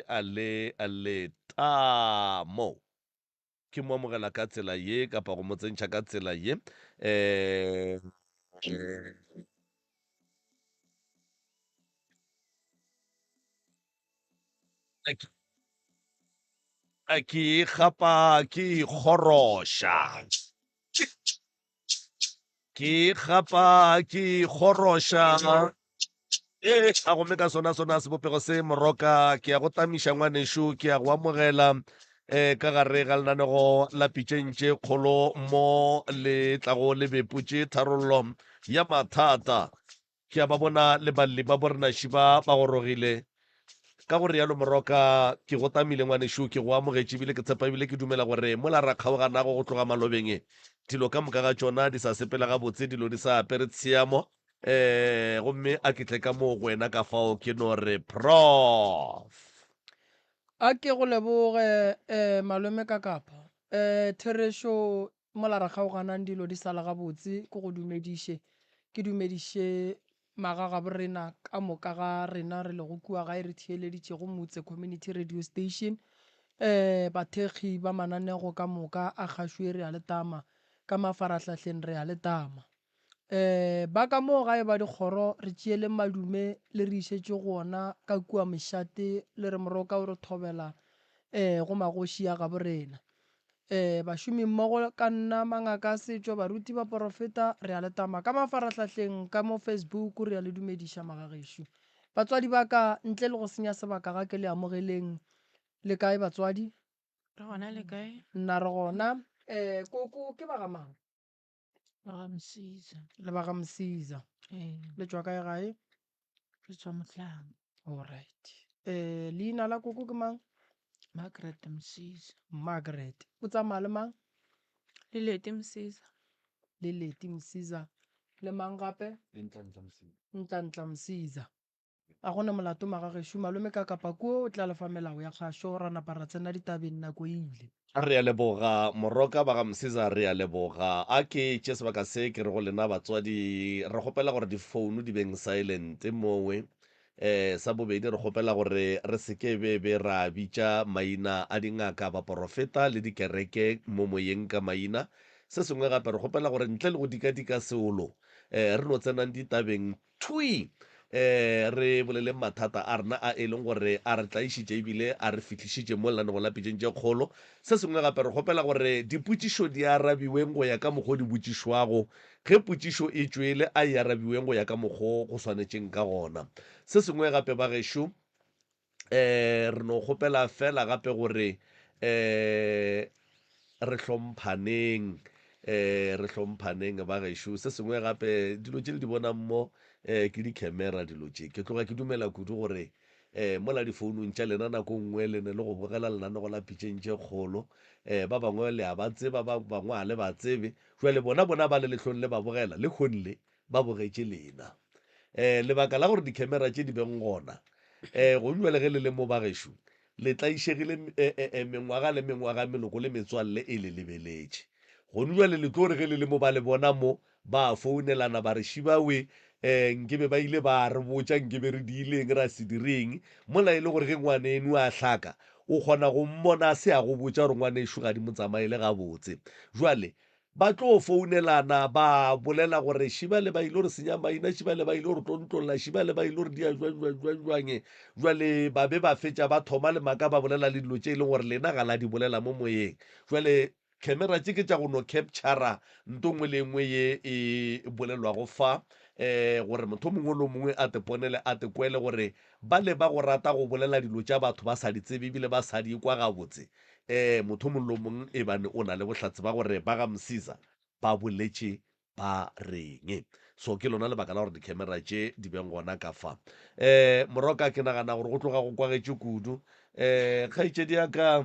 a le Letamo. Ke mo amogela ka tsela ye kapa go mo tsentšha ka tsela ye. Um Ke ikgapa ke ikgoroša. Ke ikgapa ke ikgoroša. Ee, a gomme ka sona sona sebopego se moroka ke ya go tamiša ngwanešo ke ya go amogela eh ka gare ga lenanego la pitšeng tše kgolo mo le tlago le bepotše tharollo ya mathata. Ke a ba bona le balli ba bornaši ba ba gorogile. Ka go realo Moroka, ke go tamile ngwanešu, ke go amogetše ebile ke tshepa ebile ke dumela gore mola ra kgaoganago go tloga malobeng, dilo ka moka ga tšona di sa sepela gabotse, dilo di sa apere tshiamo. Um gomme a ke tle ka moo go wena ka fao ke no re Prof. A ke go leboge um malome Kakapa. Um therešo Mola re kgaoganang dilo di sa le gabotse, ke go dumediše, ke dumediše magagaborena ka moka ga rena re lego kua gae re theeleditšego Motse Community Radio Station, um bathekgi ba mananego ka moka a kgašo ye re a le tama, ka mafarahlahleng re a le tama. Um ba ka moo gae ba dikgoro re tšeeleng madume le re išetše go ona ka kua mešate le re moroka o re thobela um go magoši a gaborena. Ee, bašomimmogo ka nna, mangaka a setšo, baruti, baporofeta, re a le tama ka mafarahlahleng, ka mo Facebook, re a le dumediša magagešo. Batswadi ba ka, ntle le go senya sebaka ga ke le amogeleng. Le kae batswadi? Re gona, le kae? Nna re gona. Ee, koko ke ba ga mang? Ba ga Msiza. Le ba ga Msiza. Ee. Le tšwa kae gae? Re tšwa Mohlanga. Alright. Eh, leina la koko ke mang? Margaret Msiza. Margaret. O tsamaya le mang? Le Leti Msiza. Le Leti Msiza. Le mang gape? Le Ntlantla Msiza. Ntlantla Msiza. A go na molato magagešo, malome ka kapa kuo o tla le fa melao ya kgašo, ra napa ra tsena ditabeng nako e ile. Re a leboga Moroka ba ga Msiza re a leboga. A ke tše sebaka se ke re go lena batswadi re kgopela gore difounu di beng silent mowe. Eh sa bobedi re kgopela gore re se ke be be ra bitša maina a dingaka, baporofeta le dikereke mo moyeng ka maina. Se sengwe gape re kgopela gore ntle le go dikadika seolo eh re no tsenang ditabeng Thwi! E, re boleleng mathata a rena a e leng gore a re tlaišitše ebile a re fihlišitše mo lenanegong la pitšeng tše kgolo. Se sengwe gape, re kgopela gore dipotšišo di arabiweng go ya ka mokgwa o di botšišwago. Ge potšišo e tšwele, a e arabiweng go ya ka mokgwa o go swanetšeng ka gona. Se sengwe gape, bagešo, um re no kgopela fela gape gore um re hlomphaneng um re hlomphaneng ba gešo. Se sengwe gape, dilo tše le di bonang mo um ke di-camera dilo tše. Ke tloga ke dumela kudu gore um mola difounung tša lena nako nngwe le ne le go bogela lenanego la pitšeng tše kgolo, um ba bangwe le a ba tseba, ba bangwe ga le ba tsebe. Jwale bona bona ba le lehlong le ba bogela, lehono le ba bogetše lena. Um lebaka la gore dikhemera tše di beng gona, um go bjale ge le le mo bagešo, le tlaišegile um mengwaga le mengwaga, meloko le metswalle e le lebeletše. Gone bjale le tlo re ge le le mo ba le bona mo, ba founelana ba re šibawe, um nkebe ba ile ba re botša nkebe re diileng ra se direng, mola e le gore ge ngwaneno a hlaka, o kgona go mmona a se a go botša gore ngwanešo ga di mo tsamaele gabotse. Jwale Ba tlo founelana ba bolela gore šibale ba ilo re senya maina, šibale ba ilo re tlontlolla, šibale ba ilo re dia jwang jwang jwang jwang. Jwale ba be ba fetša ba thoma le maaka ba bolela le dilo tše e leng gore lena ga la di bolela mo moyeng. Jwale khemera tše ke tša go no capture-ra nto nngwe le nngwe ye e bolelwago fa um gore motho o mongwe le o mongwe a te ponele a te kwele gore bale ba go rata go bolela dilo tša batho ba sa di tsebe ebile ba sa di kwa gabotse Ee, motho o mongwe le o mongwe ebane o na le bohlatse ba gore ba ga Msiza ba boletše ba reng. So ke lona lebaka la gore di-camera tše di beng gona ka fa. Um Moroka, ke nagana gore go tloga go kwagetše kudu. Um kgaetšedi ya ka,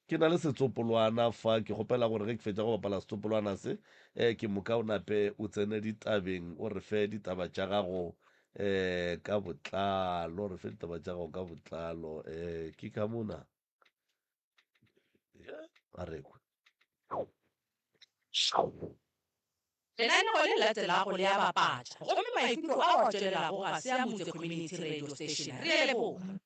ke na le setsopolwana fa, ke kgopela gore ge ke fetša go bapala setsopolwana se, um ke moka o nape o tsene ditabeng, o re fe ditaba tša gago um ka botlalo, o re fe ditaba tša gago ka botlalo. Um ke ka mona. A re kwe. Lenaneo le latelago le a bapatša gomme maikutlo ao a tšwelelago ga se a Mutse Community Radio Station. Re a leboga.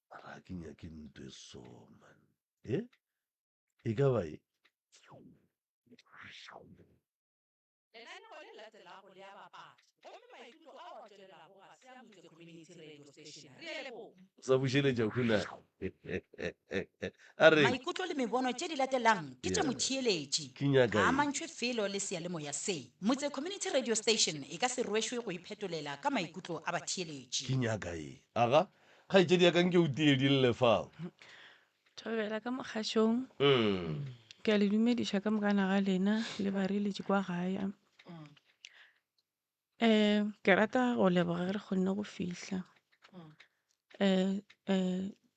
Mara ga ke nyake ntwe so man. E? E ka ba e? Lenaneo le latelago le a bapatša, gomme maikutlo ao a tšwelelago ga se a Mutse Community Radio Station. Re a leboga. O sa bušeletša khuna. A re. Maikutlo le mebono tše di latelang ke tša Yeah. motheeletši. Ke nyaka Ga a eng? amantšhwe felo le seyalemoya se. Motse Community Radio Station e ka se rwešwe go iphetolela ka maikutlo a batheeletši. Ke nyaka eng? Aga, kgaetšedi ya ka nke o tie di lle fao. Thobela ka mokgašong. Ke a le dumediša ka mokana ga lena le bareeletši kwa gae. Ke rata go leboga ge re kgonne go fihla.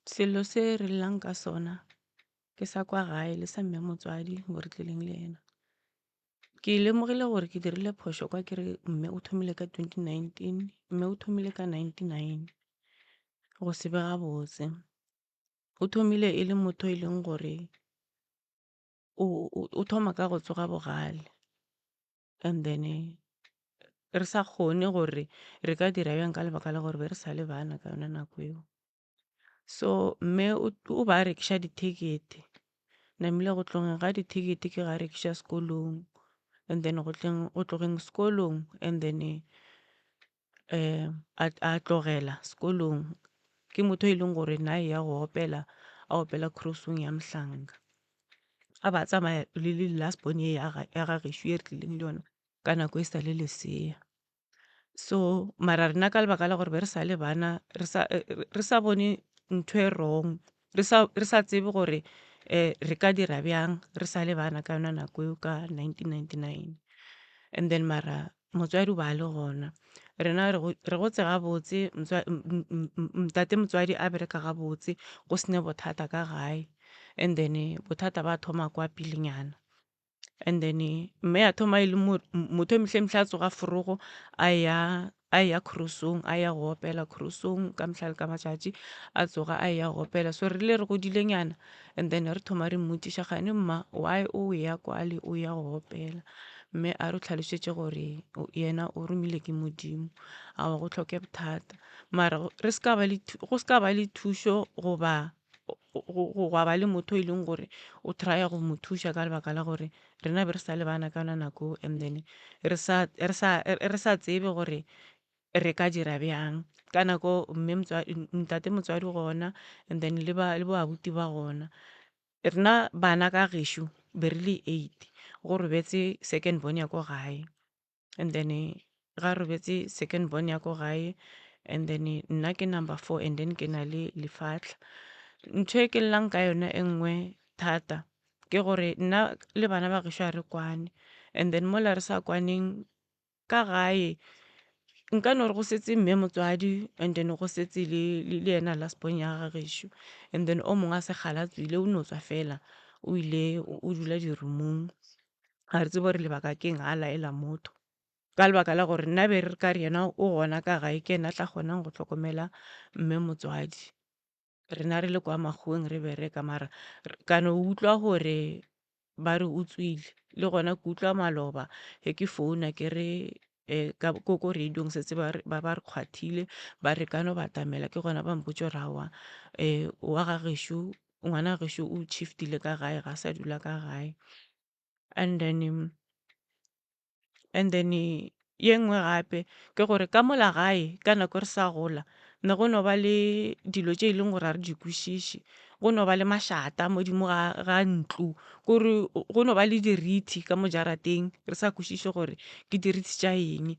Selo se re llang ka sona ke sa kwa gae le sa mme motswadi o re tlileng le yena. Ke lemogile gore ke dirile phošo kwa ke re mme o thomile ka 2019, mme o thomile ka 99 go se be gabotse. O thomile e le motho e leng gore o thoma ka go tsoga bogale and then re sa kgone gore re ka dira bjang ka lebaka la gore be re sa le bana ka yona nako eo. So mme o ba rekiša di-ticket-e, namile go tlogeng ga di-ticket-e ke ga rekiša sekolong and then go tleng go tlogeng sekolong and then a tlogela sekolong. Ke motho e leng gore na eya go opela, a opela cross-ong ya Mohlanka. A ba tsamaya le last born ye ya ga gešo ye re tlileng le yona ka nako e sa le lesea. So mara rena ka lebaka la gore be re sa le bana re sa re sa bone ntho e wrong re sa re sa tsebe gore re ka dira bjang re sa le bana ka yona nako eo ka 1999. And then mara motswadi o ba le gona rena re re gotse gabotse ntate motswadi a bereka gabotse go sena bothata ka gae and then bothata ba thoma kwa pelenyana. And then mme a thoma e le motho e mehle a tsoga forogo a ya a ya cross-ong a ya go opela cross-ong ka mehla le ka matšatši a tsoga a ya go opela. So re rile re godile nyana and then re thoma re mmotšiša kgane mma why o ya kwale o ya go opela, mme a re tlhalošetše gore yena o romile ke Modimo aowa go hloke bothata. Mara re se ka ba le go se ka ba le thušo goba gwa ba le motho e leng gore o try-a go mo thuša ka lebaka la gore rena be re sa le bana ka yona nako eo and then re sa re sa re sa tsebe gore re ka dira bjang. Ka nako mme ntate motswadi gona and then le ba le bo abuti ba gona. Rena bana ka gešo be re le eight, go robetse second born ya ko gae. And then ga robetse second born ya ko gae and then nna ke number four and then ke na le lefatlha. Ntho e ke llang ka yona e nngwe thata ke gore nna le bana ba gešo ga re kwane and then mola re sa kwaneng ka gae nka no re go setse mme motswadi and then go setse le yena last born ya ga gešo and then o mongwe a se kgale a tswile o no tswa fela o ile o dula di-room-ong. Ga re tsebe gore lebaka ke eng ga a laela motho. Ka lebaka la gore nna be re ka re yena o gona ka gae ke yena a tla kgonang go hlokomela mme motswadi. Rena re le kwa makgoweng re bereka mara ka no utlwa gore ba re o tswile le gona ke utlwa maloba ge ke founa ke re ko ko radio-ong setse ba re ba re kgwathile ba re ka no batamela ke gona ba mpotša gore aowa wa ga gešo ngwana gešo o shift-ile ka gae ga sa dula ka gae. And then and then ye nngwe gape ke gore ka mola gae ka nako re sa gola ne go no ba le dilo tše e leng gore ga re di kwešiše. Go no ba le mašata modimo ga ntlo kore go no ba le dirithi ka mo jarateng re sa kwešiše gore ke dirithi tša eng.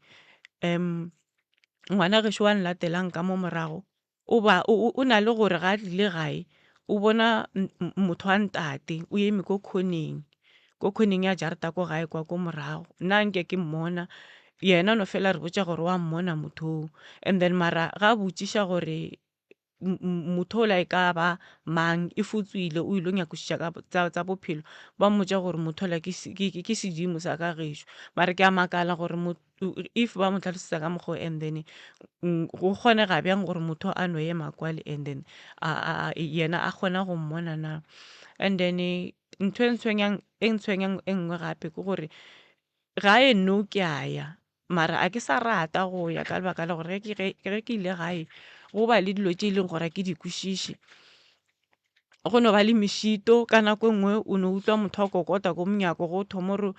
Ngwana gešo wa nlatelang ka mo morago O ba o na le gore ga a tlile gae o bona motho wa ntate o eme ko khoneng, ko khoneng ya jarata ko gae kwa ko morago. Nna nke ke mmona, yena o no fela a re botša gore wa mmona motho oo. And then mara ga a botšiša gore motho ola e ka ba mang, if o tswile o ile go nyakišiša ka tsa bophelo, ba mmotša gore motho ola ke sedimo sa ka gešo. Mara ke a makala gore if ba mo tlhalosetsa ka mokgwa o and then go kgonega bjang gore motho a no ema kwale and then yena a kgona go mmona na? And then ntho e ntshwenyang e ntshwenyang e nngwe gape ke gore gae no ke a ya. Mara a ke sa rata go ya ka lebaka la gore ge ke ge ke ile gae go ba le dilo tše e leng gore ga ke di kwešiše. Go no ba le mešito ka nako e nngwe o no utlwa motho a kokota ko monyako go thoma o re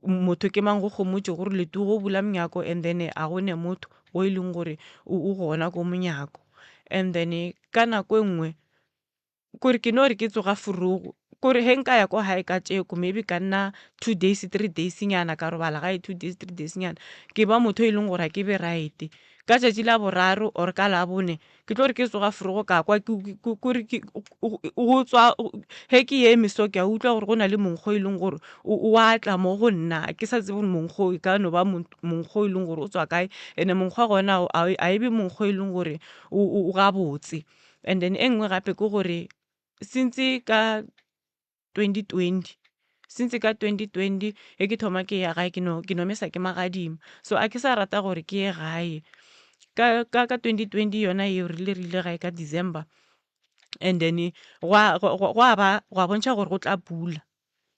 motho ke mang go gomotše gore le tu go bula monyako and then a go ne motho o e leng gore o gona ko monyako. And then ka nako e nngwe kore ke no re ke tsoga forogo kore ge nka ya ko gae ka tšeko maybe ka nna 2 days 3 days nyana ka robala gae 2 days 3 days nyana ke ba motho e leng gore ga ke be right. Ka tšatši la boraro or ka labone ke tlo re ke tsoga forogo ka kwa kore go tswa ge ke eme so ke a utlwa gore go na le monkgo e leng gore o a tla mo go nna ke sa tsebe gore monkgo e ka no ba monkgo e leng gore o tswa kae and-e monkgo wa gona a e be monkgo e leng gore o gabotse. And then e nngwe gape ke gore since ka 2020 since ka 2020 ge ke thoma ke ya gae ke no ke no mesa ke magadima so a ke sa rata gore ke ye gae ka ka ka 2020 yona eo re ile re ile gae ka December and then gwa gwa ba gwa bontšha gore go tla pula.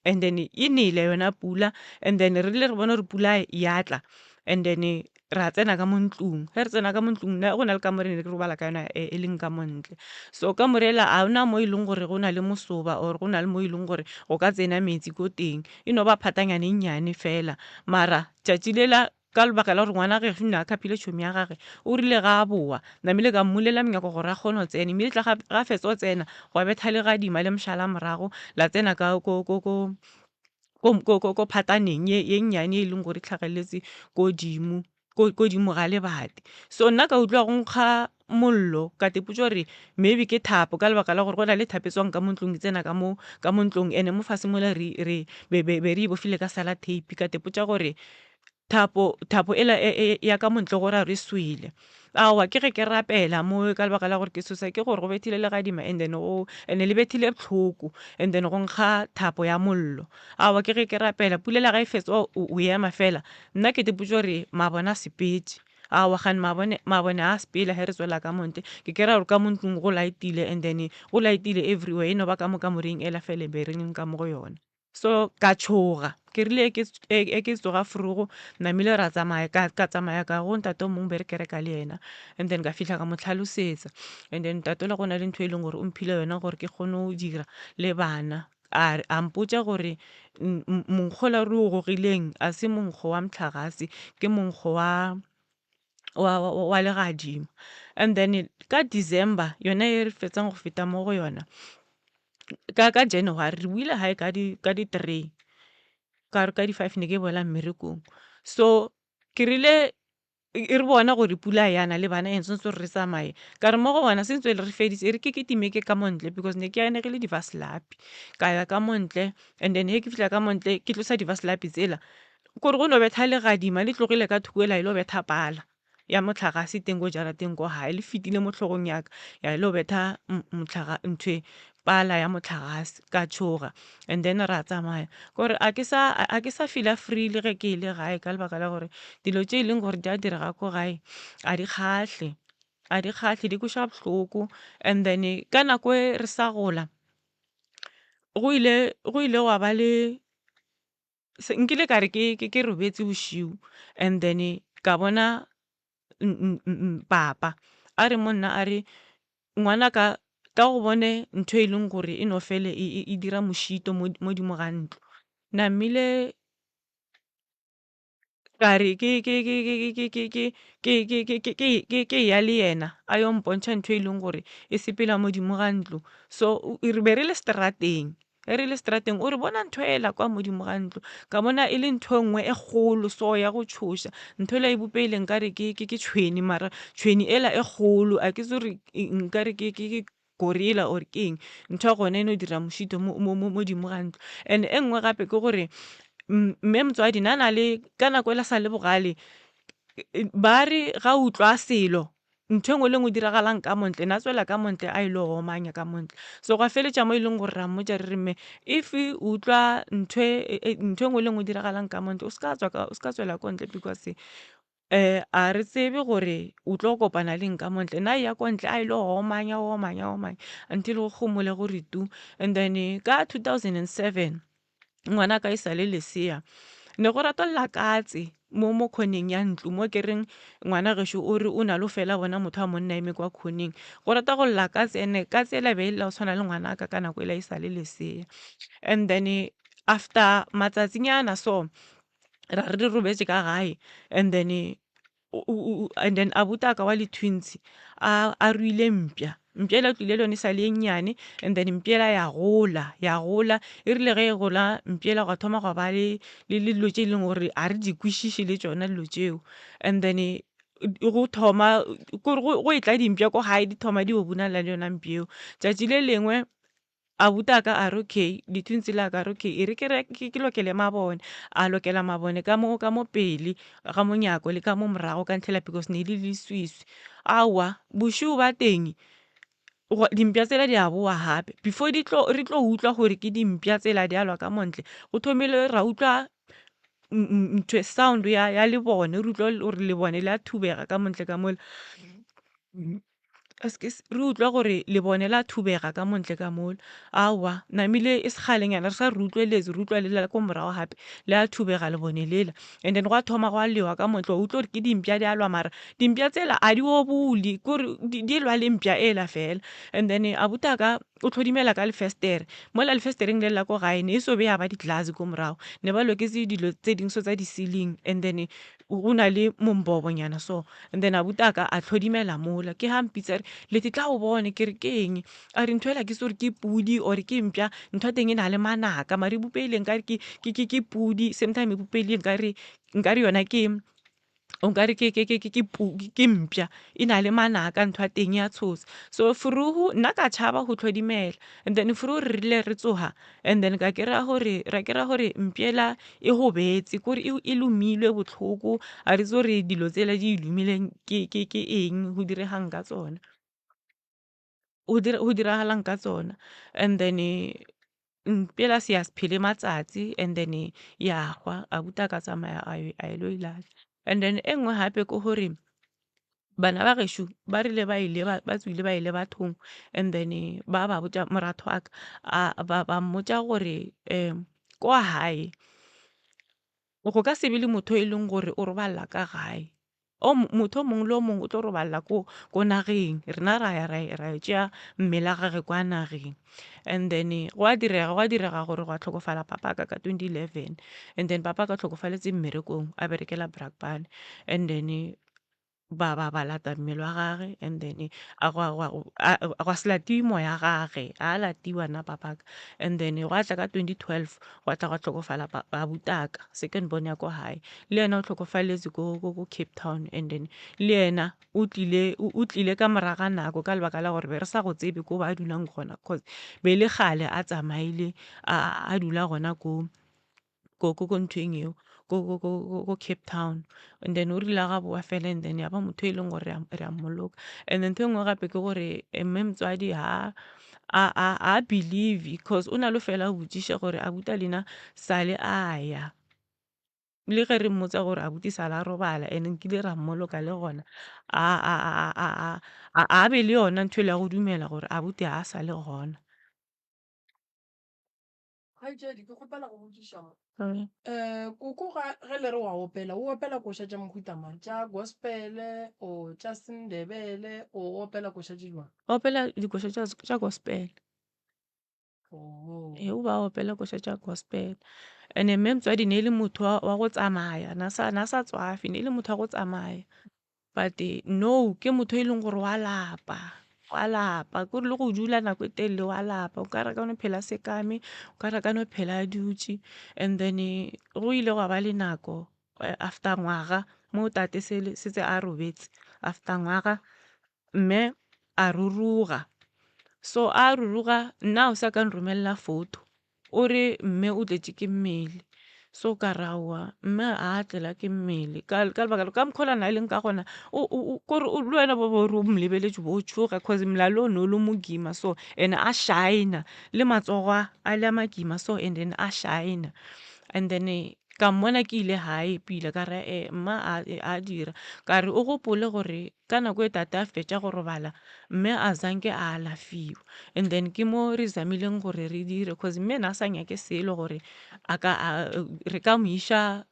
And then e nele yona pula and then re rile re bona gore pula ya tla and then ra tsena ka mo ntlong. Ge re tsena ka mo ntlong nna go na le kamore ne ke robala ka yona e leng ka mo ntle. So kamore ela ga gona mo e leng gore go na le mosoba or go na le mo e leng gore go ka tsena metsi ko teng. E no ba phatanyana e nnyane fela mara tšatši lela Ka lebaka la gore ngwana gešo ne a khapile tšhomi ya gage, o rile ga a boa, namile ka mmulela monyako gore a kgone go tsena. Immediately ga ga fetsa go tsena, gwa betha legadima le mošala morago, la tsena ka ko ko ko ko ko ko ko phataneng ye ye nnyane e leng gore e tlhageletse ko dimo ko godimo ga lebati. So nna ka utlwa go nkga mollo ka ipotša gore maybe ke thapo ka lebaka la gore go na le thapo e tswang ka mo ntlong e tsena ka mo ka mo ntlong and-e mo fase mola re re be be be re e bofile ka sellotape ka ipotša gore thapo thapo ela e e ya ka mo ntle go ra re swele. Aowa ke ge ke rapela mo ka lebaka la gore ke tshosa ke gore go bethile legadima and then go and-e le bethile bohloko and then go nkga thapo ya mollo. Aowa ke ge ke rapela pula ela ga e fetsa o ema fela nna ke ipotša gore mabone a sepetše. Aowa kgane mabone mabone a sepela ge re tswela ka mo ntle. Ke kry-a gore ka mo ntlong go light-ile and then go light-ile everywhere e no ba ka mo kamoreng ela fela e be re leng ka mo go yona. So ka tšhoga ke rile ke ke tsoga forogo namile ra tsamaya ka ka tsamaya ka go ntate o mongwe be re kereka le yena and then ka fihla ka mo tlhalosetsa and then ntate ola go na le ntho e leng gore o mphile yona gore ke kgone go dira le bana a a mpotša gore monkgo ola re o gogileng a se monkgo wa mohlagase ke monkgo wa wa wa legadima and then ka December yona e re fetsang go feta mo go yona ka ka January re boile gae ka di ka di-three ka re ka di-five ne ke boela mmerekong. So ke rile re bona gore pula ya na le bana and tshwanetse gore re tsamaye ka re mo go bona sentse re feditse e re ke kitime ke ka mo ntle because ne ke anegile di-vaslapi ka ya ka mo ntle and then he ke fihla ka mo ntle ke tlosa di-vaslapi tsela kore go no betha legadima le tlogile ka thoko ela e lo betha pala ya mohlagase teng ko jarateng ko gae le fetile mo hlogong ya ka ya lo betha ntho e pala ya mohlagase ka tšhoga and then ra tsamaya kore a ke sa a ke sa feel-a free le ge ke ile gae ka lebaka la gore dilo tše e leng gore di a direga ko gae a di kgahle a di kgahle di kweša bohloko and then ka nako e re sa gola go ile go ile gwa ba le nkile ka re ke ke robetse bošego and then ka bona papa a re mo nna a re ngwanaka tla o bone ntho e leng gore e no fele e dira mošito mo modimo ga ntlo. Namile ka re ke ya le yena a yo mpontšha ntho e leng gore e sepela modimo ga ntlo. So re be re le seterateng Ge re le seterateng o re bona ntho ela kwa modimo ga ntlo, ka bona e le ntho e nngwe e kgolo so ya go tšhoša. Ntho ela e bopehile nkare ke ke ke tšhwene mara tšhwene ela e kgolo a ke tsebe gore nkare ke ke ke gorilla or ke eng. Ntho ya gona e no dira mošito mo mo mo modimo ga ntlo. And e nngwe gape ke gore mme motswadi na na le ka nako ela sa le bogale ba re ga o utlwa selo Ntho e nngwe le nngwe e diragalang ka montle, ne a tswela ka montle a ile go omanya ka montle. So gwa feletša mo e leng gore ra mmotša re re mme if o utlwa ntho e ntho e nngwe le nngwe e diragalang ka montle o se ka tswa o se ka tswela ko ntle because a re tsebe gore o tlo kopana le eng ka montle. Ne a eya ko ntle a ile go omanya, o omanya, o omanya until go gomole gore tu. And then ka 2007 ngwanaka e sa le lesea ne go ratolla katse. mo mo khoneng ya ntlo mo ke reng ngwana gešo o re o na le go fela bona motho wa monna eme kwa khoneng. Go rata go lla katse ene katse ela be e lla go tshwana le ngwanaka ka nako ela e sa le lesea. And then after matsatsinyana so ra re re robetše ka gae and then and then abutaka wa le-twins a a ruile mpša. Mpša ela o tlile le yone e sa le e nnyane and then mpša ela ya gola ya gola. E rile ge e gola mpša ela gwa thoma gwa ba le le dilo tše e leng gore ga re di kwešiše le tšona dilo tšeo. And then go thoma kore go etla dimpša ko gae di thoma di yo bonala le yona mpša eo. Tšatši le lengwe Abuti a ka a re okay, di-twins la ka a re okay, e re ke re ke lokele mabone. A lokela mabone ka mo ka mo pele ga monyako le ka mo morago ka ntlhela because ne le leswiswi. Aowa bošego ba teng dimpša tsela di a boa gape before di tlo re tlo utlwa gore ke dimpša tsela di a lwa ka montle go thomile ra utlwa ntho sound ya ya lebone re utlwa gore lebone le a thubega ka montle ka mola. Askies, re utlwa gore lebone la thubega ka montle ka mola. Aowa, namile e se kgalenyana re sa re utlweletse, re utlwa le la ko morago gape le a thubega lebone lela. And then gwa thoma gwa lewa ka montle, wa utlwa gore ke dimpša di a lwa mara dimpša tsela a di obole, kore di lwa le mpša ela fela. And then abuti a ka o tlhodimela ka lefestere, mola lefestereng le la ko gae ne e so be ya ba di-glass ko morago, ne ba loketse dilo tse dingwe so tsa di-ceiling and then go na le mombobonyana so. And then abuti a ka a tlhodimela mola, ke ha mpitsa a re, Leti tla o bone. Ke re, ke eng? A re, ntho ela ke se gore ke pudi or ke mpša, ntho ya teng e na le manaka mare e bopehile nkare ke, ke, ke, ke pudi, same time e bopehile nkare, nkare yona ke, o nkare ke, ke, ke, ke, ke, ke mpša, e na le manaka ntho ya teng ya tshosa. So fruhu nna ka tšhaba go tlhodimela, and then fruhu re rile re tsoga and then ka kry-a gore, ra kry-a gore mpša ela e gobetse kore e, e lomilwe botlhoko a re itse gore dilo tsela di e lomileng ke, ke, ke eng go diregang ka tsona go dira, go diragalang ka tsona and then mpela se ya se phele matsatsi and then ya hwa abuti a ka tsamaya a a ilo e lahla and then e nngwe gape ke gore bana ba gešo ba rile ba ile ba ba tswile ba ile bathong and then ba ba botša moratho wa ka a ba ba mmotša gore um kwa gae go ka se be le motho e leng gore o robala ka gae o motho o mongwe le o mongwe o tlo robala ko ko nageng rena ra ya ra ra yo tšea mmele wa gage kwa nageng and then gwa direga gwa direga gore gwa tlhokofala papa ka ka 2011 and then papa ka tlhokofaletse mmerekong a berekela Brakpan and then ba ba ba lata mmele wa gage and then a gwa gwa gwa se latiwe moya gage a latiwa nna papaka and then gwa tla ka 2012 gwa tla gwa tlhokofala abutaka second born ya ko gae le yena o tlhokofaletse ko ko ko Cape Town and then le yena o tlile o tlile ka moraga nako ka lebaka la gore be re sa go tsebe ko ba dulang gona cause be le kgale a tsamaile a a dula gona ko ko ko ko nthweng eo ko ko ko ko Cape Town and then o rile ga boa fela and then ya ba motho e leng gore re a mmoloka. And then ntho e nngwe gape ke gore mme motswadi ha a a a believe cause o na le fela a botšiša gore abuti a lena sale a ya le ge re mmotsa gore abuti sale a robala and nkile ra mmoloka le gona a a a a a a be le yona ntho e le ya go dumela gore abuti ha a sa le gona. Kgaetšedi, ke kgopela go botšiša mo. Eh, koko ga ge le re wa opela, o opela koša tša mohuta mang? Tša gospel o tša Sendebele o opela koša tše jwang? Opela dikoša tša tša gospel. Oh. Ee, o ba opela koša tša gospel. And-e mme motswadi ne e le motho wa wa go tsamaya, na sa na sa tswafe, ne e le motho wa go tsamaya. But nou ke motho e leng gore wa lapa, wa lapa kore le go dula nako e telele wa lapa, o ka re a ka no phela a sekame, o ka re a ka no phela a dutše. And then go ile gwa ba le nako after ngwaga mo tate setse a robetse, after ngwaga mme a ruruga. So a ruruga nna o sa ka nromelela photo. O re mme o tletše ke mmele, so ka re aowa mme ga a tlela ke mmele ka lebaka la ka mokgwa o a leng ka gona kore le wena bo bo re o mo lebeletše bo tšhoga cause molala o ne o le mokima so and a shiner le matsogo a a le a makima so and then a shiner. And then ka mmona ke ile gae pila ka re eh mma a dira ka re o gopole gore Ka nako e tate a fetša go robala mme a zanke a alafiwa and then ke mo re zamileng gore re dire cause mme ena a sa nyake selo gore a ka a re ka mo iša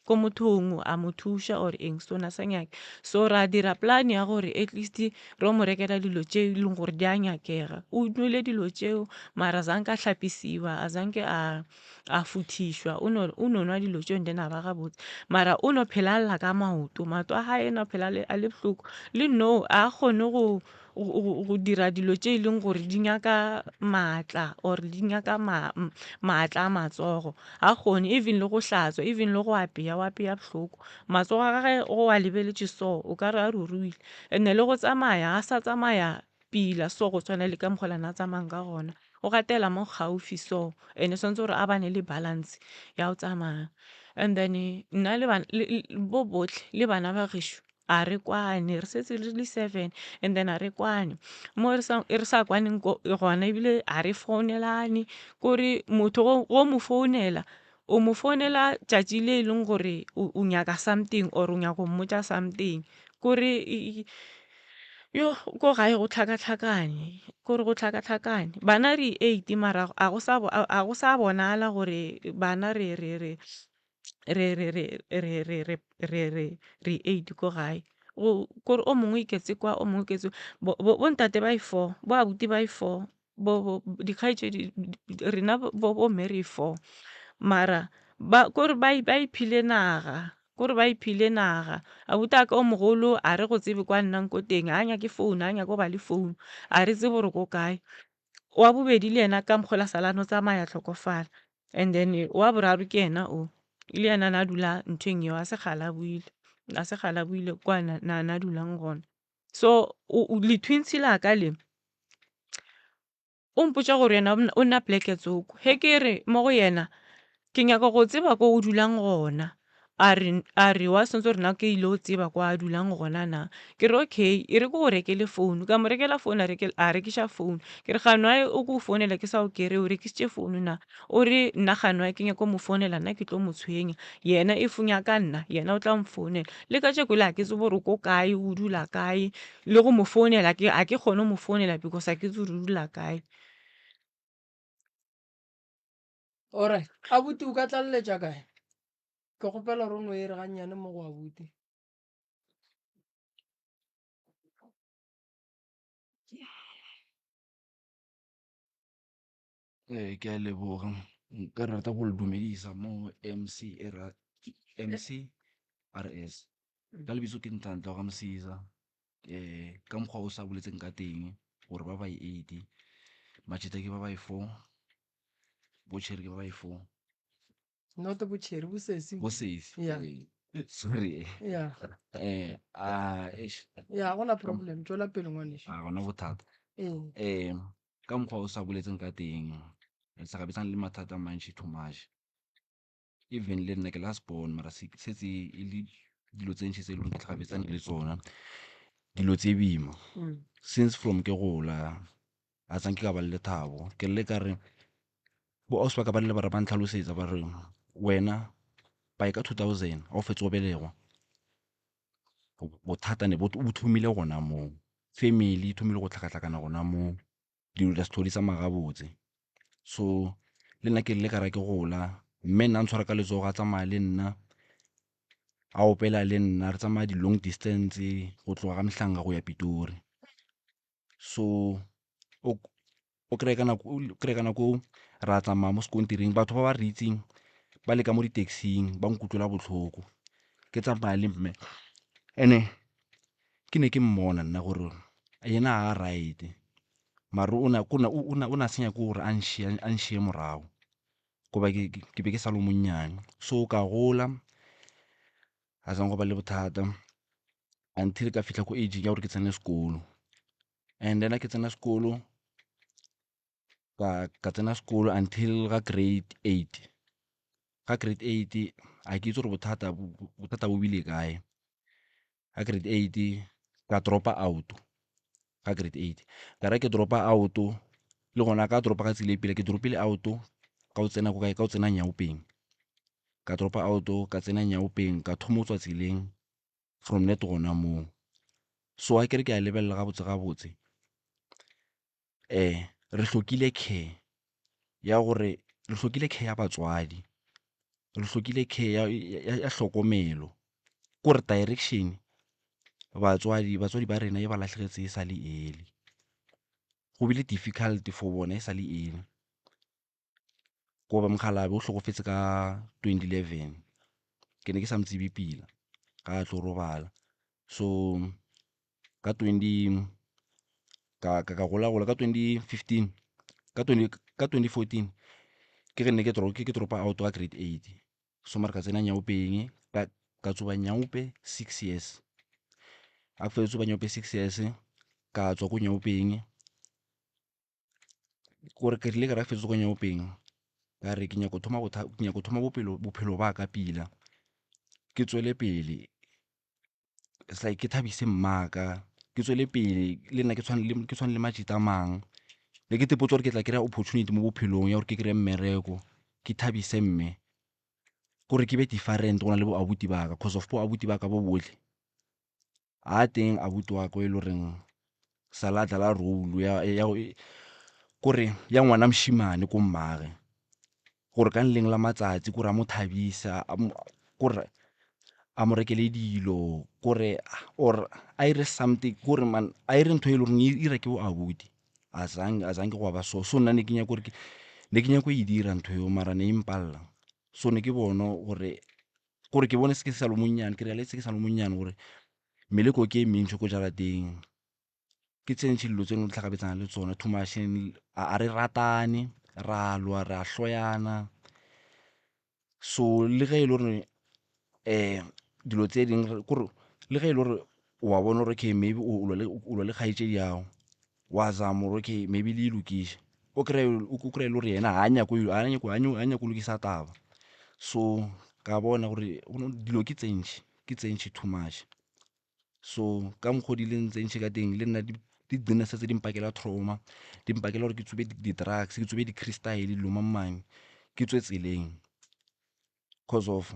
ko mothong a mo thuša or eng so na sa nyake. So ra dira plan ya gore at least re yo mo rekela dilo tše e leng gore di a nyakega. O nwele dilo tšeo mara zanke a hlapisiwa, a zanke a a futhišwa, o no o no nwa dilo tšeo and then a ba gabotse. Mara o no phela a lla ka maoto, maoto a hae no phela a le bohloko. Le nou a kgone go go dira dilo tše e leng gore di nyaka maatla or di nyaka maatla a matsogo ga kgone even le go hlatswa even le go apeya o apeya bohloko matsogo a gage go a lebeletše so o ka re a ruruile and-e le go tsamaya ga sa tsamaya pila so go tshwana le ka mokgwa o ne a tsamayang ka gona o gatela mo gaufi so and-e tshwanetse gore a bane le balance ya go tsamaya and then nna le bo botlhe le bana ba gešo A re kwane, re setse re le seven and then a re kwane. Mo re sa re sa kwaneng gona ebile a re founelane kore motho go o mo founela o mo founela tšatši le e leng gore o nyaka something or o nyaka go mmotša something kore yoh ko gae go hlakahlakane kore go hlakahlakane. Bana re eight mara a go sa a go sa bonala gore bana re re re. Re re re re re re re re re eight ko gae go kore o mongwe iketse kwa o mongwe iketse bo bo ntate ba e four bo abuti ba e four bo bo dikgaetšedi rena bo bo mme re four mara ba kore ba ba iphile naga kore ba iphile naga. Abuti wa ka o mogolo a re go tsebe kwa nnang ko teng ga nyake phone ga nyake go ba le phone a re tsebe gore ko kae. Wa bobedi le yena ka mokgwa o la sala a no tsamaya a hlokofala. And then wa boraro ke yena o, le yena na dula nthweng eo a se kgale a boile, a se kgale a boile kwa na na dulang gona. So le-twins la ka le, o mpotša gore yena o nna poleke tsoko. Ge ke re mo go yena ke nyaka go tseba ko o dulang gona, A re, a re, wa swantse gore na ke ile go tseba kwa a dulang gona na. Ke re, okay, e re ke go rekele phone. Ka mo rekela phone, a reke, a rekiša phone. Ke re, gane why o ko founela ke sa go kry-e, o rekisitše phone na? O re, nna gane why ke nyaka go mo founela, nna ke tlo mo tshwenya. Yena if o nyaka nna, yena o tla mfounela. Le kajeko le ga ke tsebe gore o ko kae, o dula kae, le go mo founela ke, ga ke kgone go mo founela because ga ke tsebe gore o dula kae. Alright, abuti o ka tlaleletša kae? Ke kgopela gore o no e re gannyane mo go abuti. Ee, ke a leboga. Nka rata go le dumedisa mo M_C M_C_R_S. Ka lebitso ke Ntlantla wa ga Msiza. Ka mokgwa o sa boletseng ka teng gore ba ba eight, matšhetha ke ba ba four, bo Cherry ke ba ba four. Not bo Cherry, bo sesi. Bo sesi. Yeah. Sorry. Yeah. A eish. Yeah, gona problem. Tšwela pele ngwanešu. A gona bothata. Eh. Ka mokgwa o sa boletseng ka teng, re hlagabetsana le mathata a mantši too much. Even le nna ke last born mara setse e le dilo tse ntši tse e leng ke hlagabetsane le tsona, dilo tse boima. Since from ke gola a sanke ka ba le lethabo, ke le ka re bo ausi ba ka ba rile ba re ba ntlhalosetsa ba re wena by ka 2000 ga o fetsa go belegwa bothata ne bo thomile gona moo family e thomile go tlhakatlhakana gona moo dilo di sa tlhole di tsamaya gabotse so le nna ke rile ka ra ke gola mme nna a ntshwara ka letsogo a tsamaya le nna a opela le nna re tsamaya di-long distance go tloga ga Mhlanga go ya Pitori. So o kry-e ka nako o kry-e ka nako eo ra tsamaya mo sekontiring batho ba ba re itseng ba le ka mo di-taxi-ing ba nkutlwela botlhoko ke tsamaya le mme and-e ke ne ke mmona nna gore yena ga a right-e mare o ne a sa nyake gore a nšie morago goba ke be ke sa le o monnyane. So ka gola ga go ba le bothata until ka fihla ko age-ing ya gore ke tsene sekolo. And then ha ke tsena sekolo ka tsena sekolo until ga grade eight. Ga grade eight ga ke itse gore bothata bothata bo bile kae. Ga grade eight ka drop-a out ga grade eight. Ka re ke drop-a out le gona ka drop-a ka tsela e pila ke drop-ile out ka o tsena ko kae, ka o tsena nyaopeng. Ka drop-a out ka tsena nyaopeng ka thoma go tswa tseleng from net gona moo. So ga ke re ke a lebelela gabotse gabotse re hlokile care ya gore re hlokile care ya batswadi. Re hlokile care ya, ya, ya hlokomelo. Kore direction batswadi, batswadi ba rena e ba lahlegetse e sa le early. Go bile difficult for bona e sa le early. Goba mokgalabje o hlokofetse ka 2011, ke ne ke sa mo tsebe pila ga a tlo robala. So ka twenty, ka ka gola-gola ka 2015, ka twenty, ka 2014 ke ge ne ke ke drop-a out ka grade eight. So mara ka tsena nyaopeng, ka ka tsoba nyaope six years. Ga ke fetsa go tsoba nyaope six years, ka tswa ko nyaopeng. Gore ke rile ka re fetsa go nyaopeng ka re ke nyaka go thoma ke nyaka go thoma bophelo, bophelo ba ka pila. Ke tswele pele, it's like ke thabise mmaka, ke tswele pele le nna ke tshwane le, ke tshwane le majita a mang. Ne ke ipotsa gore ke tla kry-a opportunity mo bophelong ya gore ke kry-e mmereko, ke thabise mme. Kore ke be different go na le bo abuti ba ka, cause of bo abuti ba ka bo botlhe. A teng abuti wa ka e le goreng sa la dlala role ya, ya kore ya ngwana mošemane ko mmage. Gore ka leng la matsatsi kore a mo thabisa, kore a mo rekele dilo, kore or a 'ire something kore man a 'ire ntho e le goreng e 'ira ke bo abuti. A zange gwa ba so, so nna ne ke nyaka gore ne ke nyaka go e dira ntho eo mara ne e mpalela. So ne ke bona gore Gore ke bone se ke sa le monnyane, ke realize ke sa le monnyane gore meleko ke e mentši ko jarateng. Ke tse ntši dilo tse dingwe di hlakabetsana le tsona too much a re ratane, ra lwa, ra hloyana. So le ge e le gore dilo tse dingwe kore le ge e le gore wa bona gore okay maybe o lwa le, o lwa le kgaetšedi ya gago, wa zama gore okay maybe le e lokiše, o kry-e o kry-e le gore yena ga a nyake go lokisa taba. So ka bona gore dilo ke tse ntši, ke tse ntši too much. So ka mokgwa o di leng tse ntši ka teng le nna di gcina setse di mpakela trauma, di mpakela gore ke tsube di-drugs, ke tsube di-crystal dilo mang mang, ke tswe tseleng cause of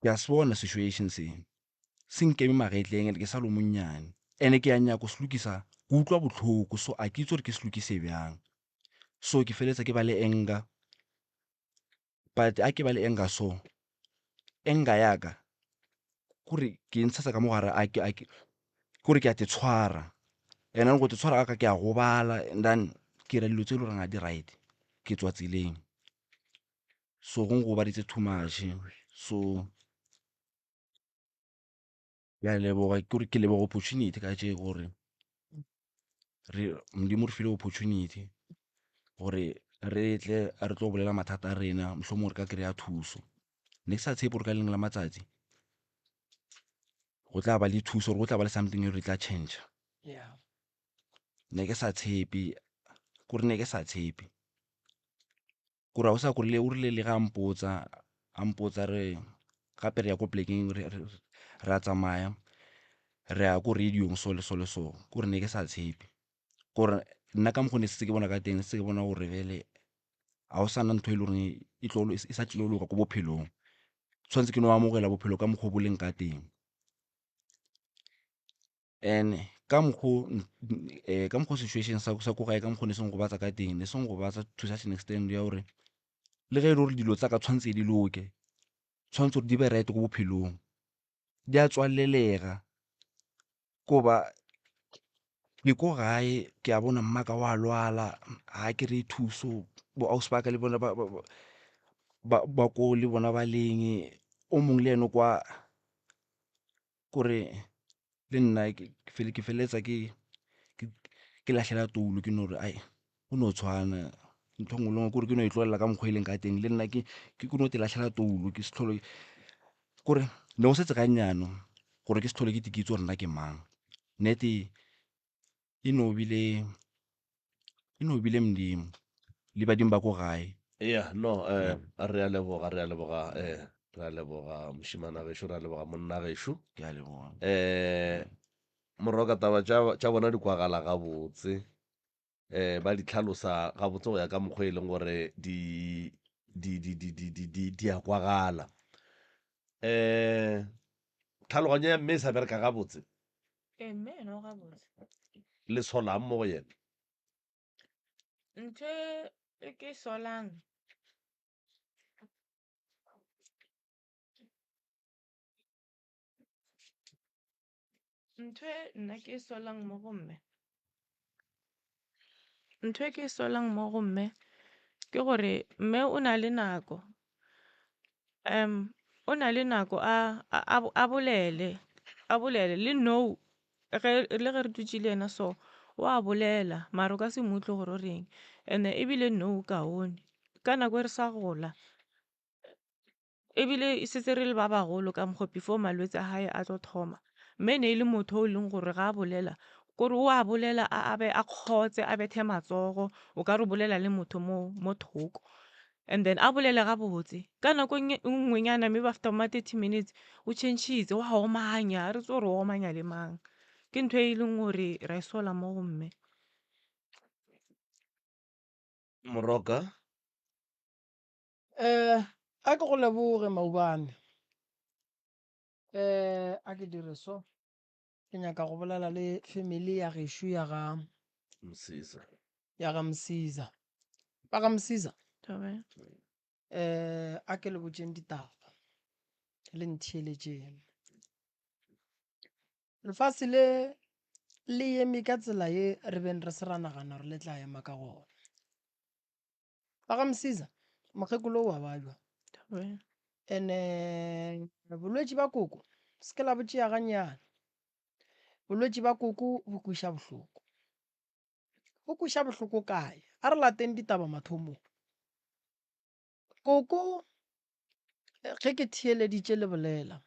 ke a se bona situation se. Se nkeme magetleng and ke sa le o monnyane and-e ke a nyaka go se lokisa, ke utlwa bohloko so a ke itse gore ke se lokise bjang. So ke feleletsa ke ba le anger, but a ke ba le anger so, anger ya ka kore ke e ntshetsa ka mo gare kore ke a te tshwara and then go te tshwara ga ka ke a gobala and then ke 'ira dilo tse e le goreng ga di right, ke tswa tseleng. So go nkgobaditse too much so. Ke a leboga ke gore ke leboga opportunity ka tše gore re Modimo re file opportunity gore re tle re tlo bolela mathata a rena mohlomongwe re ka kry-a thuso. Ne ke sa tshepe gore ka lengwe la matsatsi go tla ba le thuso or go tla ba le something e re tla change-a. Ne ke sa tshepe kore ne ke sa tshepe. Kore ga o sa kore o rile le ge a mpotsa, a mpotsa re gape re ya ko polekeng re a tsamaya re ya ko radio-ng so le so le so, kore ne ke sa tshepe. Kore nna ka mokgo ne setse ke bona ka teng, setse ke bona gore bjale ga go sana ntho e le goreng e tlo e sa tlile go loka ko bophelong. Tshwanetse ke no amogela bophelo ka mokgo bo leng ka teng. And ka mokgo ka mokgo situation sa ko gae ka mokgo ne se ngobatsa ka teng, ne se ngobatsa to such an extent ya gore le ge e le gore dilo tsa ka tshwanetse di loke, tshwanetse gore di be right ko bophelong, di a tswalelega. Ko ba ke ko gae ke a bona mmaka wa lwala ga a kry-e thuso, bo ausi ba ka le bona ba ko le bona ba leng, o mongwe le ene o kwa kore le nna ke feleletsa ke lahlela toulo ke no re ai go no tshwana ntho e nngwe le nngwe kore ke no e tlogelela ka mokgwa e leng ka teng le nna ke no te lahlela toulo ke se tlhole kore ne go setse ga nnyane gore ke se tlhole ke ke itse gore nna ke mang. Nnete e no bile e no bile Modimo le badimo ba ko gae. Eya, no, eh, re a leboga, re a leboga, eh, re a leboga mošemana gešo, re a leboga monna gešo. Ke a leboga. Eh, moroka taba tša, tša bona di kwagala gabotse. Eh, ba di tlhalosa gabotse go ya ka mokgwa e leng gore di, di, di, di, di, di, di, di a kwagala. Eh, tlhaloganyo ya mme e sa bereka gabotse. Ee, mme yena o gabotse. Le solang mo go yena? Ntho e ke solang. Ntho e nna ke e solang mo go mme, ntho e ke e solang mo go mme ke gore mme o na le nako o na le nako a bolele, a bolele le nou ge le ge re dutše le yena so o a bolela mara o ka se mo utlwe gore o reng and-e ebile nou o kaone. Ka nako e re sa gola Ebile e setse re le ba bagolo ka mokgo before malwetse a hae a tlo thoma. Mme e ne e le motho o e leng gore ga a bolela kore o a bolela a be a kgotse a bethe matsogo o ka re o bolela le motho mo mo thoko. And then a bolele gabotse ka nako e nngwenyana maybe after ma 30 minutes o tšhentšhitse wa omanya ga re tsebe gore o omanya le mang. Ke ntho e leng gore ra e sola mo go mme. Moroka. Eh, a ke go leboge maubane. Eh, a ke dire so. Ke nyaka go bolela le family ya gešo ya ga Msiza. Ya ga Msiza. Ba ga Msiza. Thobela. Eh, a ke le botšeng ditaba. Le ntheeletšeng. Lefase le le eme ka tsela ye re beng re se ra nagana gore le tla ema ka gona. Ba ga Msiza, mokgekolo o a babja. Ene bolwetši ba koko se ke la bo tšea gannyane. Bolwetši ba koko bo kweša bohloko. Bo kweša bohloko kae? A re lateng ditaba mathomong. Koko ge ke theeleditše le bolela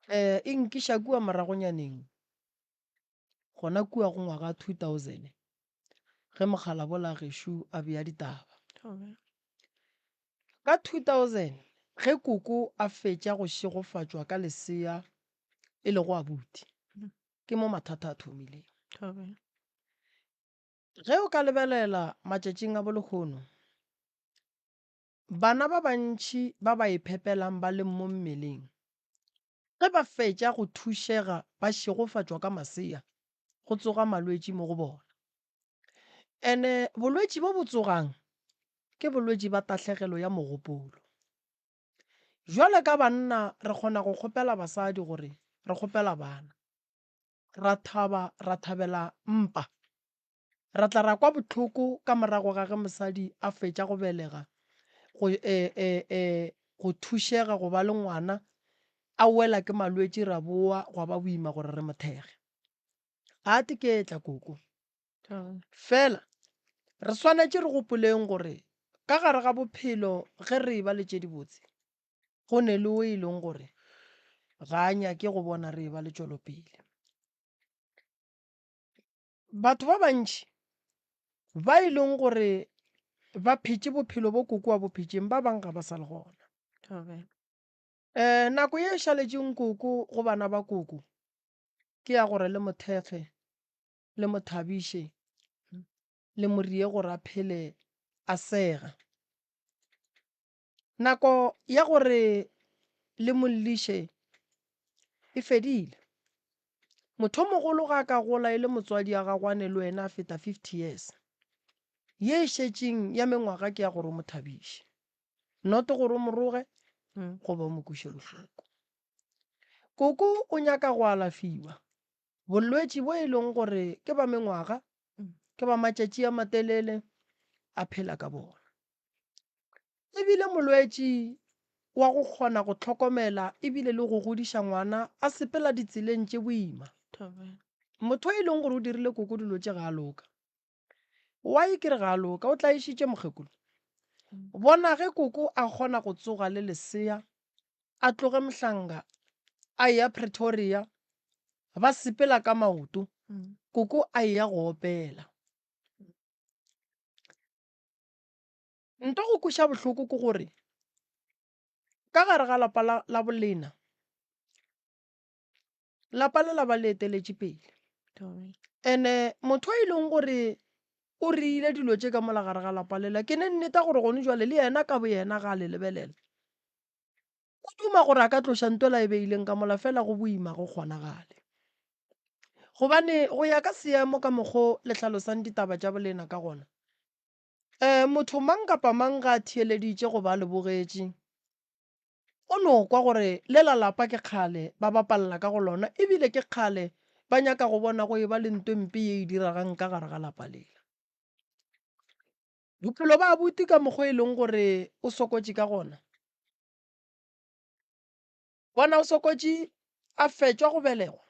um e nkiša kua moragonyaneng gona kua go ngwaga 2000 ge mokgalabola gešo a bea ditaba. Ka 2000 ge koko a fetša go šegofatšwa ka lesea e lego abuti, ke mo mathata a thomileng. Ge o ka lebelela matšatšing a bolehono, bana ba bantši ba ba iphepelang ba leng mo mmeleng Ge ba fetša go thušega ba šegofatšwa ka masea, go tsoga malwetši mo go bona. Ene bolwetši bo bo tsogang ke bolwetši ba tahlegelo ya mogopolo. Jwale ka banna re kgona go kgopela basadi gore re kgopela bana. Ra thaba ra thabela mpa. Ra tla ra kwa bohloko ka morago ga ge mosadi a fetša go belega, go, e, e, e, go thušega go ba le ngwana, a wela ke malwetši ra boa gwa ba boima gore re mo thekge. Ga a teketla koko. Fela re swanetše re gopoleng gore ka gare ga bophelo ge re eba le tše dibotse, go ne le o e leng gore ga a nyake go bona re eba le tšwelopele. Batho ba bantši ba e leng gore ba phetše bophelo bo koko a bo phetšeng, ba bang ga ba sa le gona. Um nako ye e šaletšeng koko go bana ba koko ke ya gore le mo thekge, le mo thabiše, le mo rie gore a phele a sega. Nako ya gore le mo lliše e fedile. Mothomogolo ga a ka gola e le motswadi a gagwane le wena a feta 50 years. Ye e šetšeng ya mengwaga ke ya gore o mo thabiše. Not gore o mo roge goba o mo kweše bohloko. Koko o nyaka go alafiwa bolwetši bo e leng gore ke ba mengwaga, ke ba matšatši a matelele a phela ka bona. E bile molwetši wa go kgona go hlokomela ebile le go godiša ngwana a sepela ditseleng tše boima. Motho e leng gore o dirile koko dilo tše ga a loka. Why ke re ga a loka? O tlaišitše mokgekolo. Bona ge koko a kgona go tsoga le lesea a tloge Mhlanga a eya Pretoria ba sepela ka maoto, koko a eya go opela. Nto go kweša bohloko ke gore ka gare ga lapa la, la bolena lapa le la ba le eteletše pele. Ene motho e leng gore o reile dilo tše ka mola gare ga lapa lela, ke ne nneta gore gone jwale le yena ka boyena ga a le lebelela o duma gore a ka tloša nto la e beileng ka mola, fela go boima go kgonagale. Gobane go ya ka seemo ka mokgo le hlalosang ditaba tša bolena ka gona, um motho mang kapa mang ga a theeleditše goba a le bogetše. O no kwa gore lela lapa ke kgale ba bapalela ka go lona ebile ke kgale ba nyaka go bona go eba le nto e mpe ye e diregang ka gare ga lapa lela. Bophelo ba abuti ka mokgwa e leng gore o sokotše ka gona. Bona o sokotše a fetšwa go belegwa,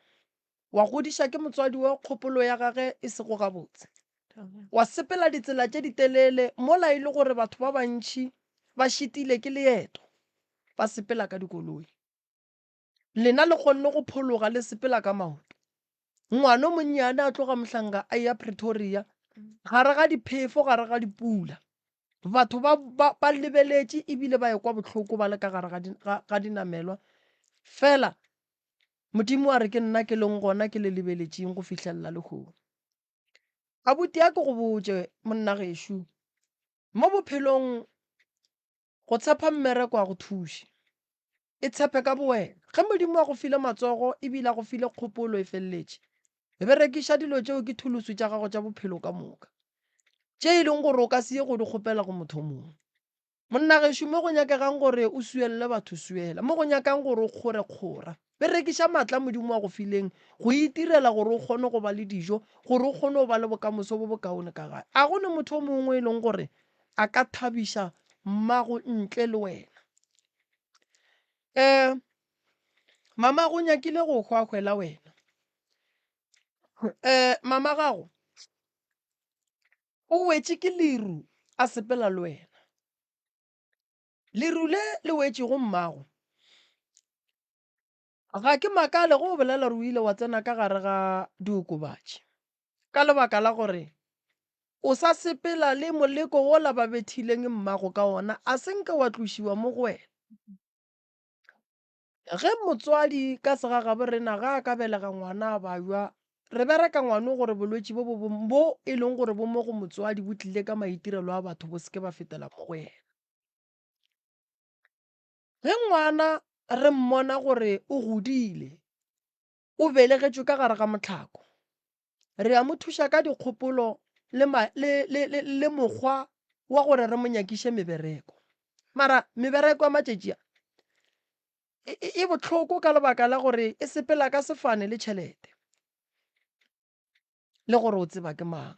wa godiša ke motswadi wa kgopolo ya gage e sego gabotse. Wa sepela ditsela tše ditelele mola e le gore batho ba bantši ba šitile ke leeto, ba sepela ka dikoloi. Lena le kgonne go phologa le sepela ka maoto. Ngwana o monnyane a tloga Mohlanka a eya Pretoria gare ga diphefo, gare ga dipula. Batho ba, ba, ba lebeletše ebile ba ekwa bohloko ba le ka gare ga, ga, ga dinamelwa. Fela Modimo a re ke nna ke leng gona ke le lebeletšeng go fihlelela lehono. Abuti a ke go botše monna gešo, mo bophelong Go tshepa mmereko a go thuše. E tshepe ka bowena. Ge Modimo a go file matsogo e bile a go file kgopolo e feleletše, berekiša dilo tšeo ke thulusu tša gago tša bophelo ka moka, tše e leng gore o ka se ye go di kgopela go motho o mongwe. Monna gešo, mo go nyakegang gore o suelele batho suela, mo go nyakang gore o kgore kgora. Berekiša matla a Modimo a go fileng go itirela gore o kgone go ba le dijo, gore o kgone go ba le bokamoso bo bokaone ka gae. A go ne motho o mongwe e leng gore a ka thabiša mmago ntle le wena. Um mamago o nyakile go hwa a hwela wena. Um mama gago o wetše ke leru a sepela le wena. Leru le le wetšego mmago. Ga ke makale ge o bolela gore o ile wa tsena ka gare ga diokobatši ka lebaka la gore o sa sepela le moleko wola ba bethileng mmago ka wona, a se nke wa tlošiwa mo go wena. Ge motswadi ka segagabo rena ga a ka belega ngwana a babja, re bereka ngwano gore bolwetši bo bo bo e leng gore bo mo go motswadi bo tlile ka maitirelo a batho bo se ke ba fetela mo go yena. Ge ngwana re mmona gore o godile, o belegetšwe ka gare ga mohlako, re a mo thuša ka dikgopolo le, le, le, le, le mokgwa wa gore re mo nyakiše mebereko. Mara mebereko ya matšatši a e, e, e bohloko ka lebaka la gore e sepela ka sefane le tšhelete le gore o tseba ke mang.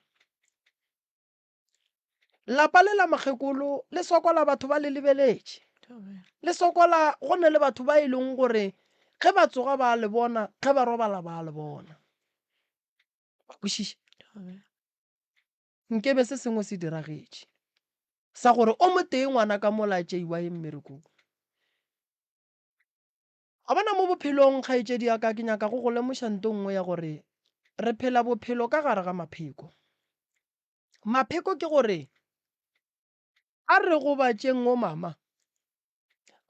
Lapa le la mokgekolo le sokola batho ba le lebeletše. Le sokola go ne le batho ba e leng gore ge ba tsoga ba le bona, ge ba robala ba le bona. Wa kwešiša? Nkebe se sengwe se diragetše sa gore o motee ngwana ka mola a tšeiwa ye mmerekong. Wa bona mo bophelong kgaetšedi ya ka ke nyaka go go lemoša nto nngwe ya gore re phela bophelo ka gare ga mapheko. Mapheko ke gore a re gobatšeng o mama.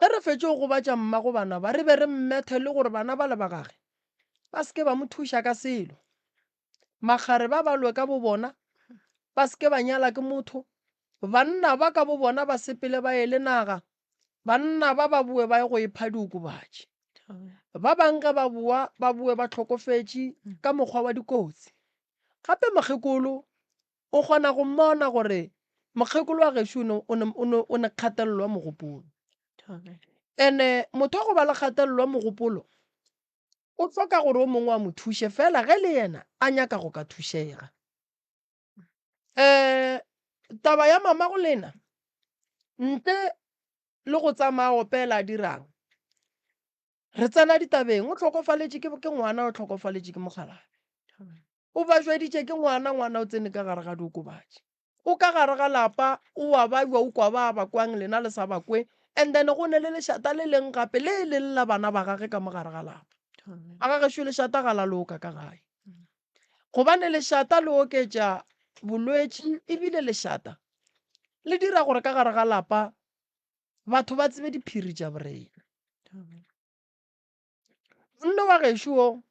Ge re fetše go gobatša mmago bana ba, re be re mmethe le gore bana bale ba gage ba se ke ba mo thuša ka selo. Makgare ba ba lwe ka bobona, ba se ke ba nyala ke motho. Banna ba ka bobona ba sepele ba ye le naga, banna ba ba boe ba ye go ipha diokobatši. Ba bang ge ba boa, ba boe ba hlokofetše ka mokgwa wa dikotsi. Gape mokgekolo o kgona go mmona gore mokgekolo wa gešo o ne, o ne, o ne kgatelelo ya mogopolo. Ene motho wa go ba le kgatelelo ya mogopolo o hloka gore o mongwe a mo thuše fela ge le yena a nyaka go ka thušega. Um taba ya mama go lena ntle le go tsamaya opela a dirang Re tsena ditabeng, o hlokofaletše ke, ke ngwana, o hlokofaletše ke mokgalabje. O bajwaditše ke ngwana, ngwana o tsene ka gare ga diokobatši. O ka gare ga lapa, o a bajwa, o kwa ba ba kwang, lena le sa ba kwe. And then go ne le lešata le leng gape le e leng la bana ba gage ka mo gare ga lapa. A ga gešo lešata ga la loka ka gae. Gobane lešata le oketša bolwetši ebile lešata le dira gore ka gare ga lapa batho ba tsebe diphiri tša borena. Monna wa gešo wo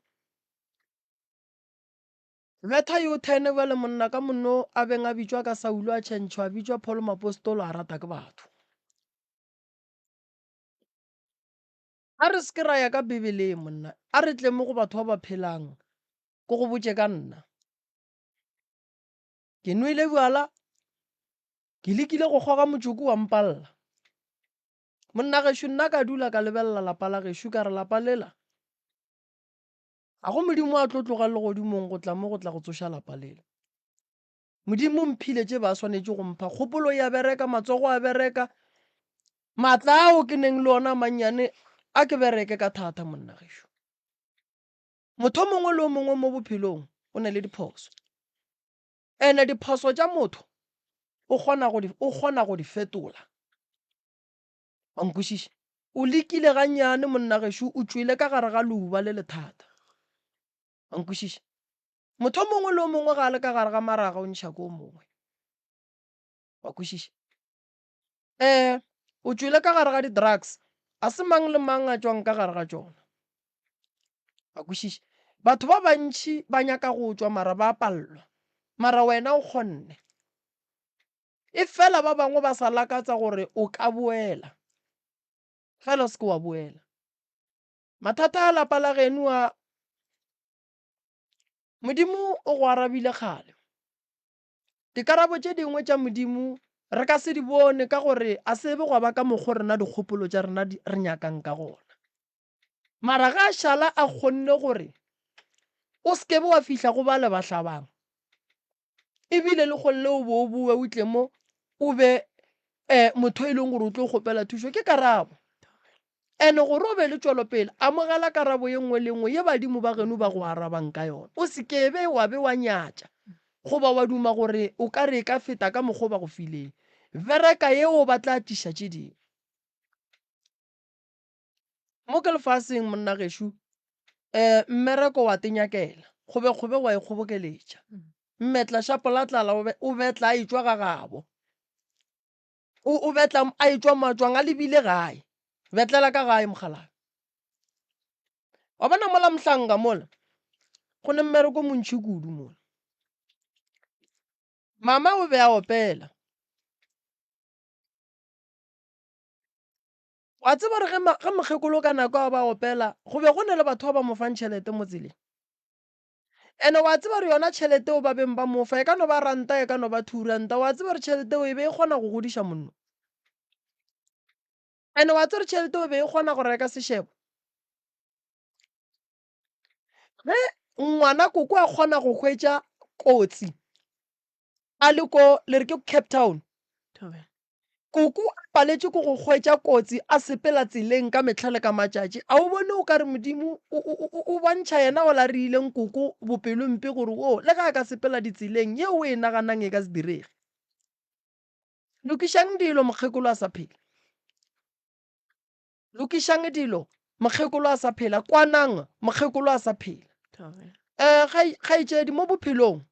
betha yo thene bjale monna ka monno a beng a bitšwa ka Saulo a tšhentšhwa a bitšwa Paul Mapostolo a rata ke batho. A re se ke ra ya ka Bibeleng monna, a re tle mo go batho ba ba phelang, ke go botše ka nna. Ke nwele bjala, Ke lekile go kgoga motšoko wa mpalla. Monna gešo nna ka dula ka lebelela lapa la gešo ka re lapa lela ga go Modimo a tlo tloga legodimong go tla mo go tla go tsoša lapa lela. Modimo o mphile tše ba swanetše go mpha. Kgopolo ya bereka, matsogo a bereka, maatla ao ke neng le ona a mannyane a ke bereke ka thata monna gešo. Motho o mongwe le o mongwe mo bophelong o na le diphoso. Ene diphoso tša motho o kgona go di, o kgona go di fetola. Wa nkwešiša? O lekile gannyane monna gešo, o tšwele ka gare ga leuba le lethata. Wa nkwešiša? Motho o mongwe le o mongwe ga a le ka gare ga maraga o ntšha ko o mongwe. Wa kwešiša? Eh, o tšwele ka gare ga di-drugs, a se mang le mang a tšwang ka gare ga tšona. Wa kwešiša? Batho ba bantši ba nyaka go tšwa mara ba palelwa. Mara wena o kgonne. Efela ba bangwe ba sa lakatsa gore o ka boela. Fela o se ke wa boela. Mathata a lapa la geno a Modimo o go arabile kgale. Dikarabo tše dingwe tša Modimo re ka se di bone ka gore a se be gwa ba ka mokgo rena dikgopolo tša rena re nyakang ka gona. Mara ge a šala a kgonne gore o se ke be wa fihla go bale ba hlabang, ebile le kgonne o bo o boe o tle mo o be um motho e leng gore o tlo kgopela thušo, ke karabo. And gore o be le tšwelopele, amogela karabo ye nngwe le nngwe ye badimo ba geno ba go arabang ka yona. O se ke be wa be wa nyatša goba wa duma gore o ka re e ka feta ka mokgwa o ba go fileng. Bereka yeo ba tla tliša tše dingwe. Mo ke lefaseng monna gešo, um mmereko wa tenyakela, kgobekgobe wa ikgobokeletša. Mmetla šapo la tlala o betla a etšwa ga gabo. O, o betla a etšwa matšwang a lebile gae. Betlela ka gae mokgalabje. Wa bona mola mohlanka mola, go ne mmereko montši kudu mola. Mama o be a opela. Wa tseba gore ge, ge mokgekolo ka nako a ba opela, go be go ne le batho ba ba mo fang tšhelete mo tseleng. Ene wa tseba gore yona tšhelete eo ba beng ba mo fa, e ka no ba ranta, e ka no ba thuranta, wa tseba gore tšhelete eo e be e kgona go godiša monno. Ene wa tseba gore tšhelete eo e be e kgona go reka sešebo. Ge ngwana koko a kgona go hwetša kotsi a le ko, le re ke Cape Town, Koko a paletše ke go hwetša kotsi a sepela tseleng ka mehla le ka matšatši. A o bone o ka re Modimo o, o, o, o bontšha yena o larileng koko bopelompe gore o, le ge a ka sepela ditseleng, yeo o e naganang e ka se direge. Lokišang dilo mokgekolo a sa phela. Lokišang dilo mokgekolo a sa phela. Kwanang mokgekolo a sa phela. Um kgaetšedi mo bophelong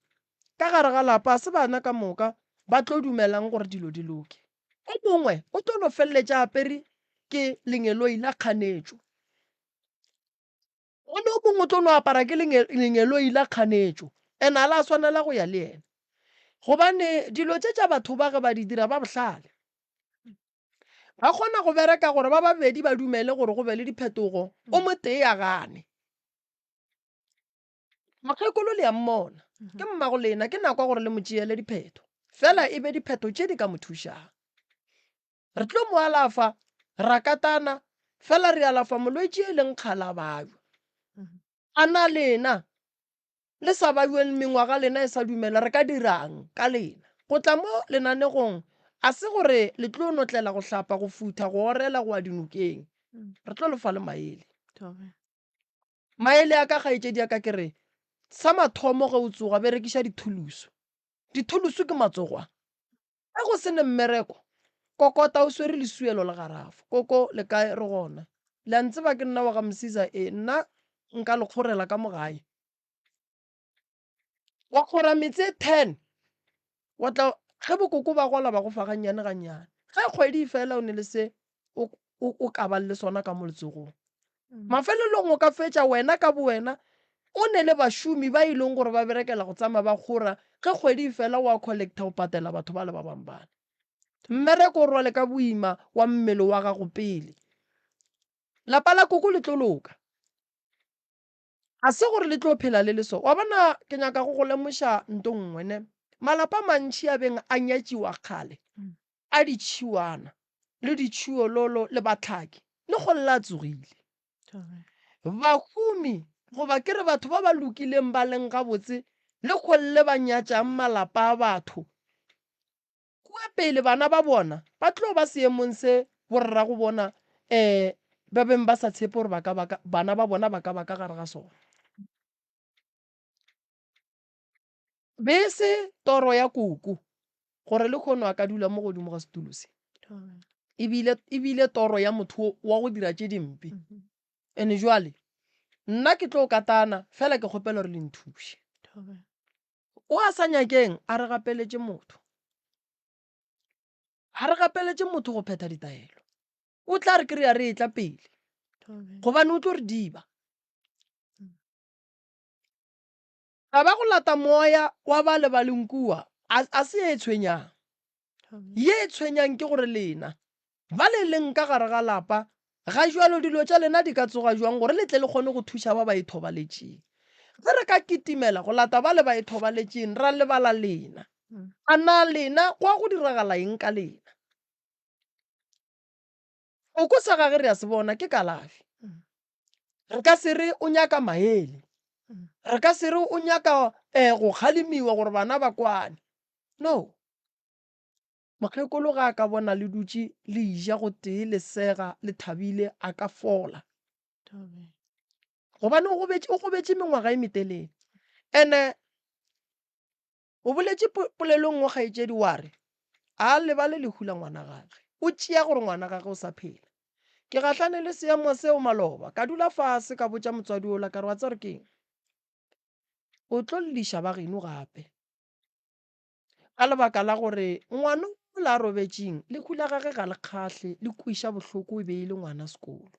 ka gare ga lapa se bana ka moka ba tlo dumelang gore dilo di loke. O mongwe o tlo no feleletša apere ke lengeloi la kganetšo. Gone o mongwe o tlo no apara ke lengeloi la kganetšo and a la swanela go ya le yena. Gobane dilo tše tša batho ba ge ba di dira ba bohlale. Ba kgona go bereka gore ba babedi ba dumele gore go be le diphetogo, o motee a gane. Mokgekolo le a mmona, ke mmago lena, ke nako ya gore le mo tšeele diphetho. Fela e be diphetho tše di ka mo thušang. Re tlo mo alafa, ra katana, fela re alafa molwetši e leng kgale a babja. A na lena le sa babjeng mengwaga lena e sa dumela, re ka dira'ng ka lena? Go tla mo lenanegong a se gore le tlo no tlela go hlapa, go futha, go orela, go ya dinokeng. Re tlo le fa le maele. Maele a ka kgaetšedi ya ka ke re, sa mathomo ge o tsoga berekiša dithulusu. Dithulusu ke matsogo a. Ge go se ne mmereko, kokota o swere lesuelo le garafo. Koko, le kae? Re gona. Le a ntseba ke nna wa ga Msiza? Ee, nna nka le kgorela ka mo gae. Wa kgora metse e 10, wa tla ge bokoko ba gola ba go fa gannyane gannyane. Ge kgwedi e fela o ne le se o, o, o ka bang le sona ka mo letsogong. Mafelelong o ka fetša wena ka bowena o ne le bašomi ba e leng gore ba berekela go tsamaya ba kgora, ge kgwedi e fela o a collecta o patela batho bale ba bang bale. Mmereko o rwale ka boima wa mmele wa gago pele. Lapa la koko le tlo loka. Ga se gore le tlo phela le le so. Wa bona ke nyaka go go lemoša nto nngwe ne. Malapa a mantši a beng a nyatšiwa kgale a ditšhiwana. le ditšhiololo le bahlaki le kgolle a tsogile. Bahumi goba ke re batho ba ba lokileng ba leng gabotse le kgolle ba nyatšang malapa a batho kua pele bana ba bona ba tlo ba seemong se borrago bona um ba beng ba sa tshepe gore ba ka ba ka bana ba bona ba ka ba ka gare ga sona. Be e se toro ya koko gore lehono a ka dula mo godimo ga setulo se. Ebile ebile toro ya motho wa go dira tše dimpe. And jwale nna ke tlo katana fela ke kgopela gore le nthuše. O a sa nyakeng a re gapeletše motho. Ga re gapeletše motho go phetha ditaelo. O tla re kry-a re etla pele gobane o tlo re diba. Taba ya go lata moya wa bale ba leng kua a, a se ye e tshwenyang. Ye e tshwenyang ke gore lena ba le leng ka gare ga lapa ga jwalo dilo tša lena di ka tsoga jwang gore le tle le kgone go thuša ba ba ithobaletšeng. Ge re ka kitimela go lata bale ba ithobaletšeng ra lebala lena, a na lena gwa go diragala eng ka lena? Koko sa gage re a se bona ke kalafi. Re ka se re o nyaka maele. Re ka se re o nyaka um go kgalemiwa gore bana ba kwane. No. Mokgekolo ga a ka bona le dutše le ja gotee le sega le thabile a ka fola. Gobane o gobetše, o gobetše mengwaga e metelele. Ene O boletše polelo nngwe kgaetšedi wa re a lebale lehu la ngwana gage. O tšea gore ngwana gage o sa phela. Ke gahlane le seemo seo maloba, ka dula fase ka botša motswadi ola ka re wa tseba gore keng? O tlo lliša ba geno gape. Ka lebaka la gore ngwana ola a robetšeng lehu la gage ga le kgahle, le kweša bohloko e be e le ngwana sekolo.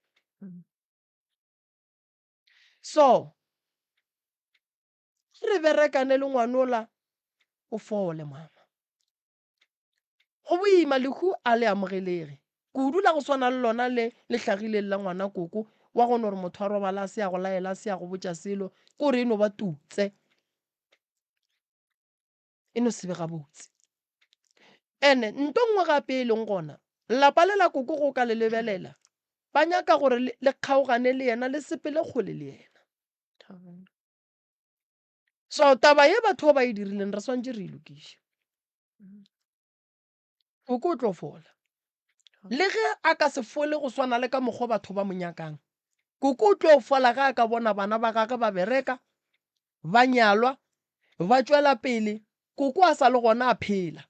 So Re berekane le ngwanola o fole mama. Go boima lehu a le amogelege kudu la go swana le lona le le hlagileng la ngwana koko wa go no re motho a robala a se a go laela a se a go botša selo ke gore e no ba tutse e no se be gabotse. Ene nto nngwe gape e leng gona lapa le la koko go ka le lebelela ba nyaka gore le kgaogane le yena le sepele kgole le yena. So taba ye batho ba ba e dirileng re swantše re e lokiše. Koko o tlo fola. Le ge a ka se fole go swana le ka mokgwa batho ba mo nyakang, koko o tlo fola ge a ka bona bana ba gagwe ba bereka, ba nyalwa, ba tšwela pele, koko a sa le gona a phela.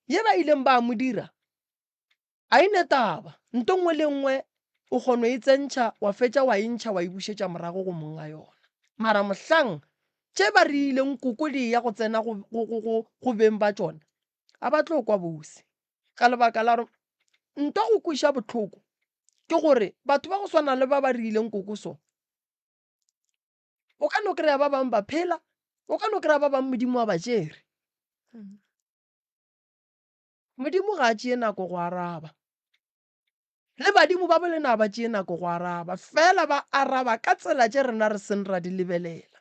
Ye ba ileng ba mo dira A e ne taba. Nto nngwe le nngwe o kgono e tsentšha wa fetša wa e ntšha wa e bušetša morago go mong a yona. Mara mohlang tše ba riileng koko di eya go tsena go, go, go, go, go beng ba tšona, a ba tlo kwa bose. Ka lebaka la gore nto go kweša bohloko ke gore batho ba go swana le ba ba riileng koko so, o ka no kry-a ba bangwe ba phela, o ka no kry-a ba bangwe Modimo a ba tšere. Modimo ga a tšee nako go araba. Le badimo ba bolena ga ba tšee nako go araba, fela ba araba ka tsela tše rena re seng ra di lebelela.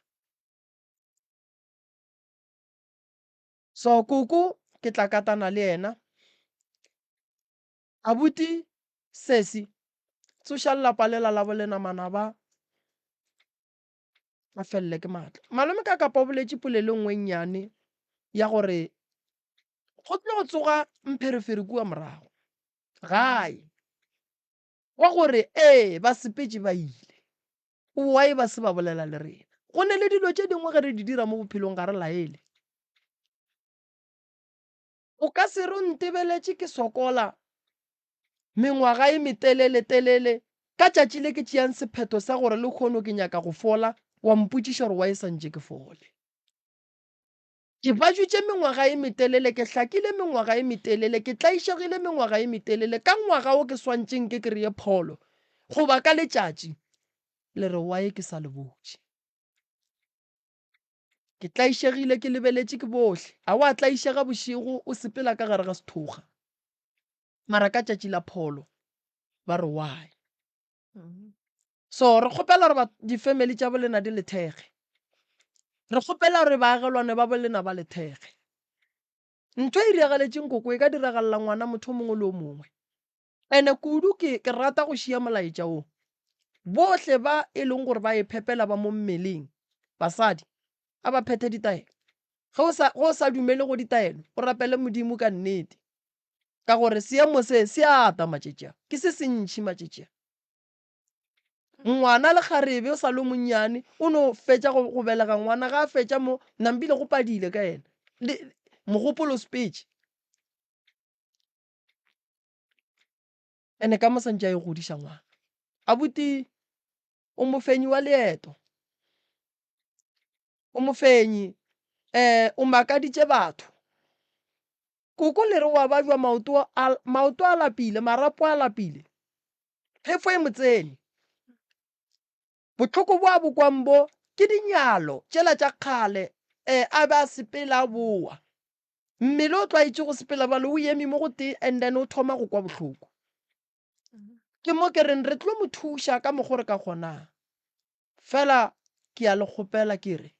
So koko ke tla katana le yena. Abuti sesi, tsoša lelapa lela la bolena manaba a felele ke maatla. Malome ka kapa o boletše polelo e nngwe e nnyane ya gore go tlo go tsoga mpherefere kua morago gae wa gore ee ba sepetše ba ile why ba se ba bolela le rena go ne le dilo tše dingwe ge re di dira mo bophelong ga re laele o ka se re o ntebeletše ke sokola mengwaga e metelele telele ka tšatši le ke tšeang sephetho sa gore lekgono ke nyaka go fola wa mpotšiša gore why santše ke fole Ke bajutše mengwaga e metelele, ke hlakile mengwaga e metelele, ke tlaišegile mengwaga e metelele, ka ngwaga wo ke swantšeng ke kreye pholo, goba ka letšatši, le re why ke sa le botše. Ke tlaišegile ke lebeletše ke bohle, a wa tlaišega bošego o sepela ka gare ga sethokga, mara ka tšatši la pholo ba re why. So re kgopela gore di-family tša bolena di le thekge. Re kgopela gore baagelwane ba bolena ba le thekge. Ntho e diragaletšeng koko e ka diragalela ngwana motho o mongwe le o mongwe. Ene kudu ke, ke rata go šia molaetša wo. Bohle ba e leng gore ba iphepela ba mo mmeleng, basadi, a ba phethe ditaelo. Ge o sa, ge o sa dumele go ditaelo, o rapele Modimo ka nnete. Ka gore seemo se se a ata matšatši a, ke se sentši matšatši a. Ngwana lekgarebe o sa le monnyane, o no fetša go, go belega ngwana, ga a fetša mo, nampile go padile ka yena. Le, mogopolo o sepetše. Ene ka mo santše a e godiša ngwana. Abuti, o mofenyi wa leeto. O mofenyi. Eh, o makaditše batho. Koko le re wa bajwa maoto a, maoto a lapile, marapo a lapile. Phefo e mo tsene. Bohloko bo a bo kwang bo ke dinyalo tšela tša kgale, eh, a be a sepela a boa. Mmele o tlwaetše go sepela bjalo, o eme mo go tee and then o thoma go kwa bohloko. Ke mo ke reng re tlo mo thuša ka mokgo re ka kgonang. Fela ke a le kgopela ke re,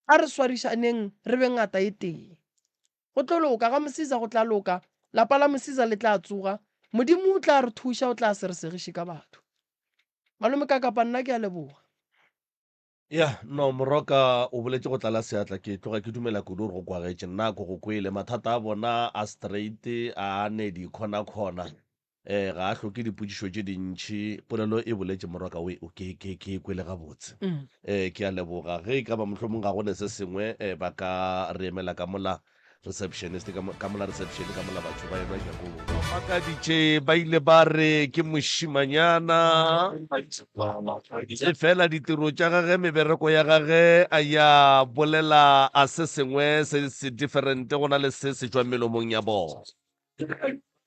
a re swarišaneng re be ngata e tee. Go tlo loka, ga Mosiza go tla loka, lapa la Mosiza le tla tsoga, Modimo o tla re thuša, o tla se re segiše ka batho. Malome Kakapa nna ke a leboga. Ya, no, Moroka o boletše go tlala seatla, ke tloga ke dumela kudu gore go kwagetše. Nna ko go kwele. Mathata a bona a straight, a ne dikhona-khona, eh, ga a hloke dipotšišo tše dintši. Polelo e boletše Moroka, o e, ke, ke, ke e kwele gabotse. Eh, ke a leboga. Ge e ka ba mohlomong ga go ne se sengwe, eh, ba ka re emela ka mola receptionist ka, ka mola reception ka mola batho ba enwa jakobo makaditše ba ile ba re ke mošimanyana e fela ditiro tša gage mebereko ya gage a ya bolela a se sengwe se se different go na le se se tšwang melomong ya bona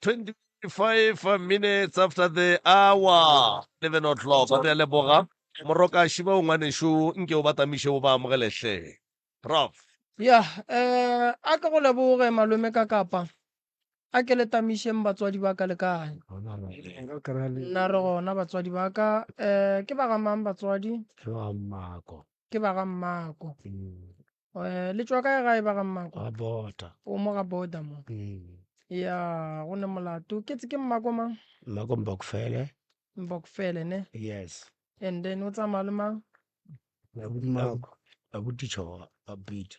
25 minutes after the hour 11 o'clock re a leboga moroka šiba o ngwanešo nke o ba tamiše o ba amogele hle Prof. Ya, eh, a ke go leboge malome ka kapa. A ke le tamišeng batswadi ba ka le kae? Nna re gona batswadi ba ka. Eh, ke ba ga mang batswadi? Ke ba ga Mmako. Ke ba ga Mmako. Eh, le tšwa kae gae ba ga Mmako? Ga Bota. O mo ga Bota mo. Ya, go ne molato. Ke tse ke Mmako mang? Mmako Mbokfele. Mbokfele ne? Yes. And then o tsamaya le mang? Abuti Choga, Abit.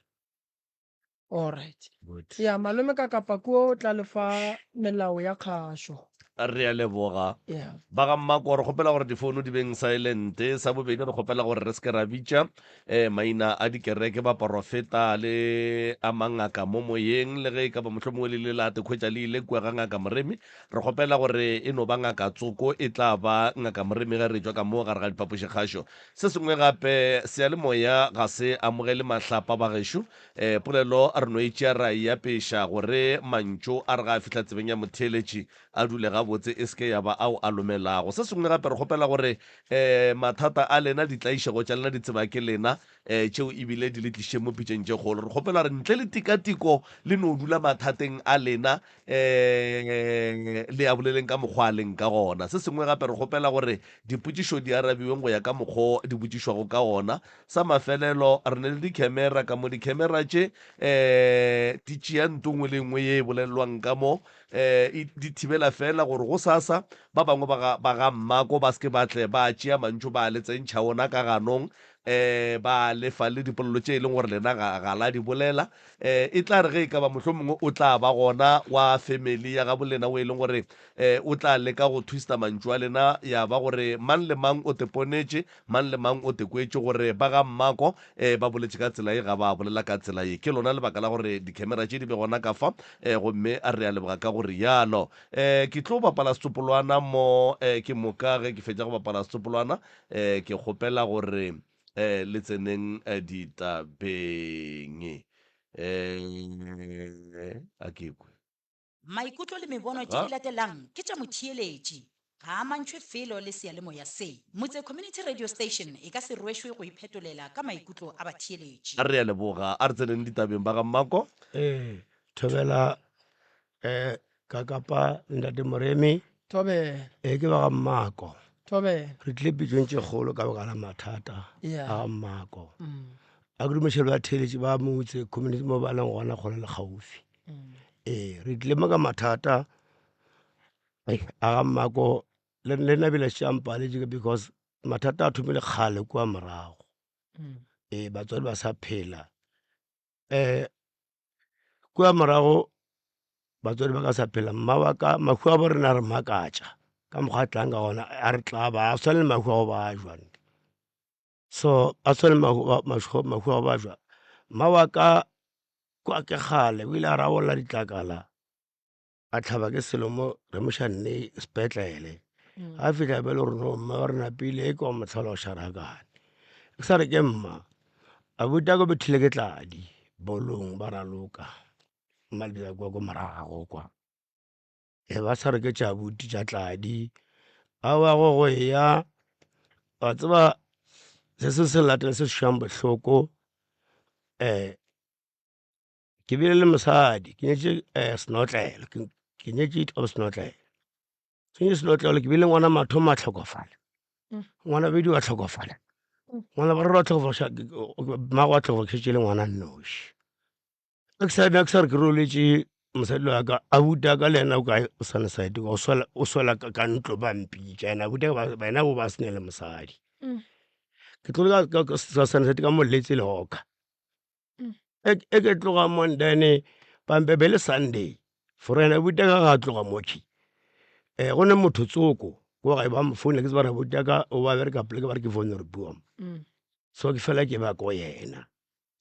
All right. Good. Ya malome ka kapa kuo o tla le fa melao ya kgašo. Re a leboga. Yeah. Ba ga Mmako re kgopela gore difounu di beng silent. Sa bobedi re kgopela gore re se ke ra bitša eh, maina a dikereke, baporofeta le a mangaka mo moyeng le ge e ka ba mohlomongwe le ile la te khwetša le ile kua ga ngaka Moremi. Re kgopela gore e no ba ngaka tsoko e tla ba ngaka Moremi ge re tšwa ka mo gare ga diphapošikgašo. Se sengwe gape, seyalemoya ga se amogele mahlapa bagešo. Polelo re no e tšea ra e apeša gore mantšu a re ga a fihla tsebeng ya motheeletši a dule gabotse e se ke ya ba ao a lomelago. Se sengwe gape re kgopela gore mathata a lena, ditlaišego tša lena di tseba ke lena, tšeo ebile di le tlišitše mo pitšeng tše kgolo. Re kgopela gore ntle le tikatiko le no dula mathateng a lena um le a boleleng ka mokgwa a leng ka gona. Se sengwe gape re kgopela gore dipotšišo di arabiweng go ya ka mokgwa di botšišwago ka gona. Sa mafelelo, re ne le dikhemera ka mo. Dikhemera tše um di tšea nto nngwe le nngwe ye e bolelelwang ka mo, um di thibela feela gore gosasa ba bangwe ba ga, ba ga mmako ba se ke ba tle ba tšea mantšu ba a le tsentšha ona ka ganong, um ba le fa le dipolelo tše e leng gore lena ga, ga la di bolela. Um e tla re ge e ka ba mohlomongwe o tla ba gona wa family ya gabo lena o e leng gore um o tla leka go twista mantšu a lena, ya ba gore mang le mang o teponetše, mang le mang o tekwetše gore ba ga mmako um ba boletše ka tsela ye, ga ba bolela ka tsela ye. Ke lona lebaka la gore dikhemera tše di be gona ka fa, um gomme re a leboga ka go rialo. Um ke tlo bapala setsopolwana mo, um ke moka ge ke fetša go bapala setsopolwana, um ke kgopela gore um le tseneng ditabeng. Um a ke kwe. Maikutlo le mebono tše di latelang ke tša motheeletši. Ga a amantšhwe felo le seyalemoya se. Motse Community Radio Station e ka se rwešwe go iphetolela ka maikutlo a batheeletši. Re a leboga. A re tseneng ditabeng ba ga Mmako. Ee, thobela um ka kapa ntate Moremi. Thobela. Ee, ke ba ga Mmako. Thobela. Re tlile pitšong tše kgolo ka baka la mathata Yeah. a ga Mmako. Mm. A ke dumeše le batheeletši ba motse community mo ba leng gona kgole le kgaufi. Mm. Ee, re tlile mo ka mathata. A ga mmako le nna bile šampaletše because mathata a thomile kgale kua morago. Ee, batswadi ba sa phela. Um kua morago batswadi ba ka sa phela, mma wa ka mahu a bo rena a re makatša ka mokgwa a tlang ka gona a re tlaba, a swane le mahu a go bajwa. So a swane le mahu a go bajwa. Mma wa ka kwa ke kgale o ile a rabolla ditlakala a hlaba ke selo mo re mo šanne sepetlele. Ga a fihla be le gore no mma wa rena pele e ke wa mo tlhola o šarakane. Ke sa re ke mma, abuti wa ka o bethile ke tladi bolong ba raloka mma le kwa ko morago kwa. E ba sa re ke tša abuti tša tladi, aowa go go eya wa tseba se se se latela se se šang bohloko um Ke bile le mosadi ke nyetše senotlelo, ke nyetše of senotlelo. Ke nyetše senotlelo ke bile ngwana mathomo a hlokofala, ngwana bobedi wa hlokofala, ngwana boraro wa hlokofala, mmagwe wa hlokofala ke šetše e le ngwana a nnoši. Ge ke sa ke sa re ke roletše mosadi wa ka, abuti wa ka le yena o kae o Sunnyside o swela o swela ka ntlo ba mpitša ene abuti wa ka yena o ba se na le mosadi. Ke tlogile ka Sunnyside ka mo letse le hawker. E e ke tloga mo and then ba be le Sunday for ena abuti wa ka ga tloga mo key um go ne motho tsoko ko gae ba mo founela ke tseba gore abuti wa ka o ba bereka poleke ba re ke Vonderboom. So ke fela ke ba ko yena.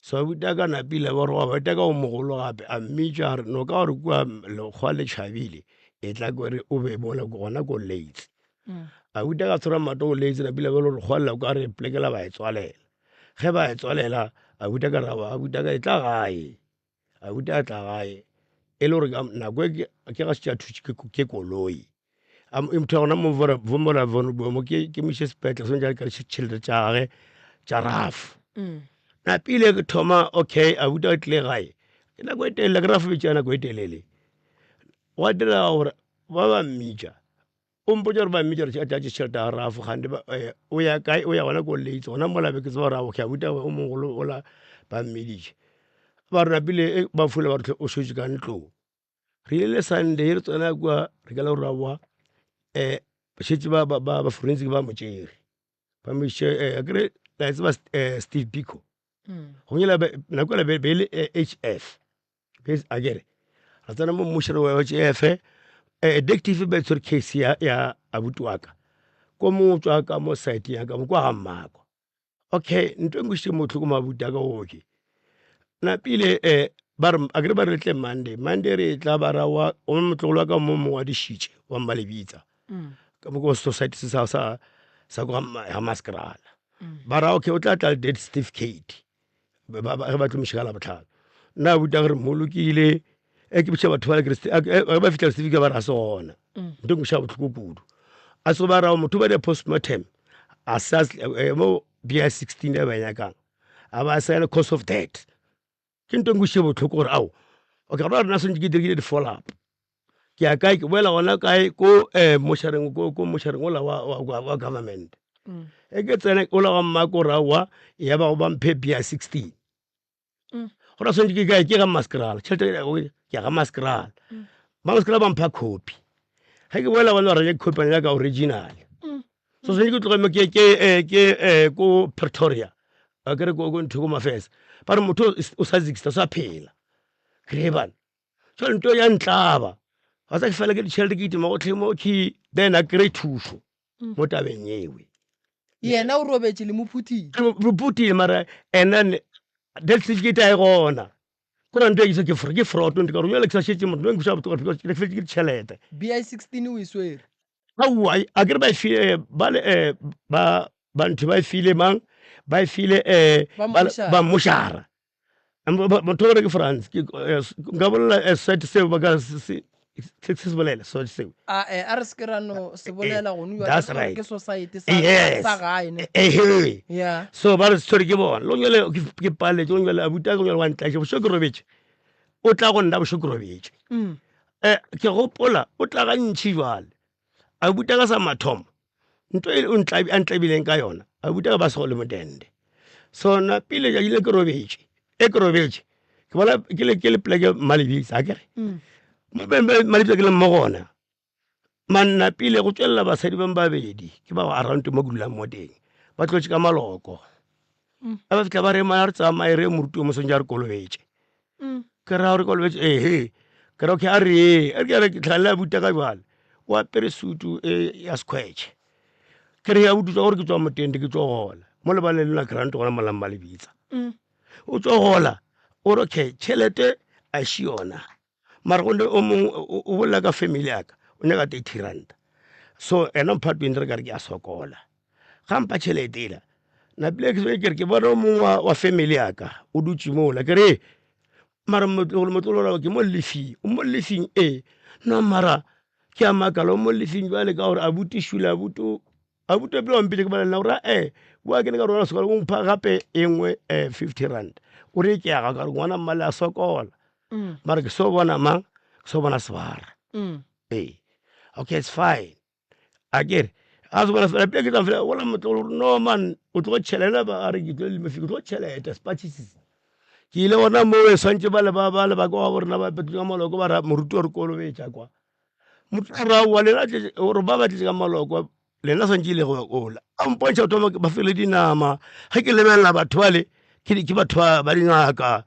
So abuti wa ka napile ba re abuti wa ka o mogolo gape a mmitša a re no ka gore kua lekgowa le tšhabile e tla ko re o be mola gona ko Leits. Abuti wa ka a tshwara matsogo Leits napile ba le gore lekgowa lela o ka re poleke la ba e tswalela. Ge ba e tswalela abuti ka ra abuti ka e tla gae, abuti a tla gae e le gore nako e ke ga šetše a thutše ke koloi. Motho wa gona mo mo ke mo iše sepetlele swanetše ka tšhelete tša gage tša rafo. Napile ke thoma okay abuti a tlile gae ke nako e telele ke rafo e tšea nako e telele. Gwa direga gore ba ba mmitša O mpotša gore ba mmitša gore a tle a tše tšhelete ya rafo kgante o ya kae o ya gona ko Leits gona mola be ke tseba gore ao ke a buta o mogolo ola ba mmiditše. Ba re napile ba fola ba re o šetše ka ntlong. Re ile le Sunday re tsena kua re ka le gore aowa šetše ba forensic ba mo tšere ba mo išitše akere la e tseba Steve Biko gongwe nako ela be e le H_F. A kere ra tsena mo mmušere wa HF detective ba tshwere case ya ya abuti wa ka ko mongwe tswa ka mo site ya ka mo kwa ga mmako okay ntho e nkwešitše mohloko mo abuti wa ka oke napile um ba re a kere ba re tle monday monday re tla ba ra wa o motlogolo wa ka mo mongwe wa dišitše wa mmalebitsa ka mo ko society se sa sa sa ko ga maskerala ba ra okay o tla tla le death certificate ge ba tlo mošika labohlano nna a buta gore mmolokile e ke botša batho ba ge ba fitlha certificate ba re a se gona nto nkoša bohloko kudu a se ba rao motho ba dia postmortem a sa mo bia 16 e ba nyakang a ba sa cause of death ke nto nkoše bohloko gore ao okay gona rena swantse ke dirile di-follow up ke ya kae ke boela gona kae ko um mošareng ko ko mošareng ola wa, wa, wa, wa government e ke tsene ola wa mmako ra wa ya ba go ba mphe bia 16 gona swantse ke kae ke ga maskerala tšhelete ke ya ga maskerala ba maskerala ba mpha copy ge ke boela gona ba reka copy ya ka original so swantse ke tloge mo ke ke ke ko Pretoria a kere ko ko ntho ko mafesa ba re motho o sa exista o sa phela re bana Jwale nto ya ntlaba ga sa ke fela ke ditšhelete ke itima gotlhe mo ke then a kry thušo mo tabeng ewe. Yena o robetše le mo phuthile. Re phuthile mara ena death certificate a e gona. Go ra nto e ke ke fraud nto ka gore jwale ke sa šetše motho nto nkuša bohloko because ke fetše ke ditšhelete. BI 16 o e swere. Aowa a kere ba e file ba le ba ba ntho ba e file mang ba e file ba mmošara. Motho o re ke France ke nka bolela society seo ba ka se se se bolela society seo. A eh, a re se ke ra no se bolela go no That's right. ke society sa Yes. sa gae ne. Ehe. Yeah. So ba re sorry ke bona. Lo nyele ke paletse, lo nyele abuti a ke nyele wa ntlaša bošego ke robetše. O tla go nna bošego ke robetše. Eh ke gopola o tla gantši jwale. Abuti a ka sa mathomo ntho e o a ntlabileng ka yona abuti a ka ba sego le modende. So nna pele tšatši le ke robetše, e ke robetše ke bona ke le ke le pleke Mmalebitsa akere. Mo Mmalebitsa ke leng mo gona. Mannapile go tšwelela basadi ba babedi ke ba around mo ke dulang mo teng ba tlotše ka maloko mm. a ba fitlha ba re mana re tsamaye re moruti o mosong ja re kolobetše mm. ke ra re kolobetše ehe ke ra okay a re ee a re ke tlhalela buta ka jwale o apere sutu e ya sekhwetšhe ke re ya botutswa gore ke tswa moteng ke tswa gola mo lebaleng lena grant gona molang ba lebitsa mm. o tswa gola o re okay tšhelete a še yona mara go o mongwe o bolela ka family yaka o nyaka 30 ranta so ena mpha 20 re ka re ke a sokola ga mpa tšhelete ela napile ke ke re ke bona o mongwe wa family yaka o dutse mola ke re mara motlogolo motlogolo ke mo lefing o mo lefing ee no mara ke a makala o mo lefing jale ka gore abuti šule abuti Abuti pele wa mpitša ke bolela gore ee boa ke ne ka rwala sekolo o mpha gape e nngwe um 50 rand o re ke ya ga ka re ngwana mmale a sokola mara ke so bona mang ke so bona sebara ee okay it's fine a kere a se bona fela pele ke tla fela ola motlogolo gore no man o tlo tšhelele ba a re ke tlo leme ke tlo tšhelete sepatšhisisa ke ile gona moo e swantše ba le ba ba le ba kwa bo rena ba petlo ka maloko ba ra moruti wa re kolobetša kwa Motho a re aowa lena tletse gore ba ba tletse ka malokwa lena swantse ile go ola a mpontšha batho ba fele dinama ge ke lebelela batho bale ke ke batho ba ba dingaka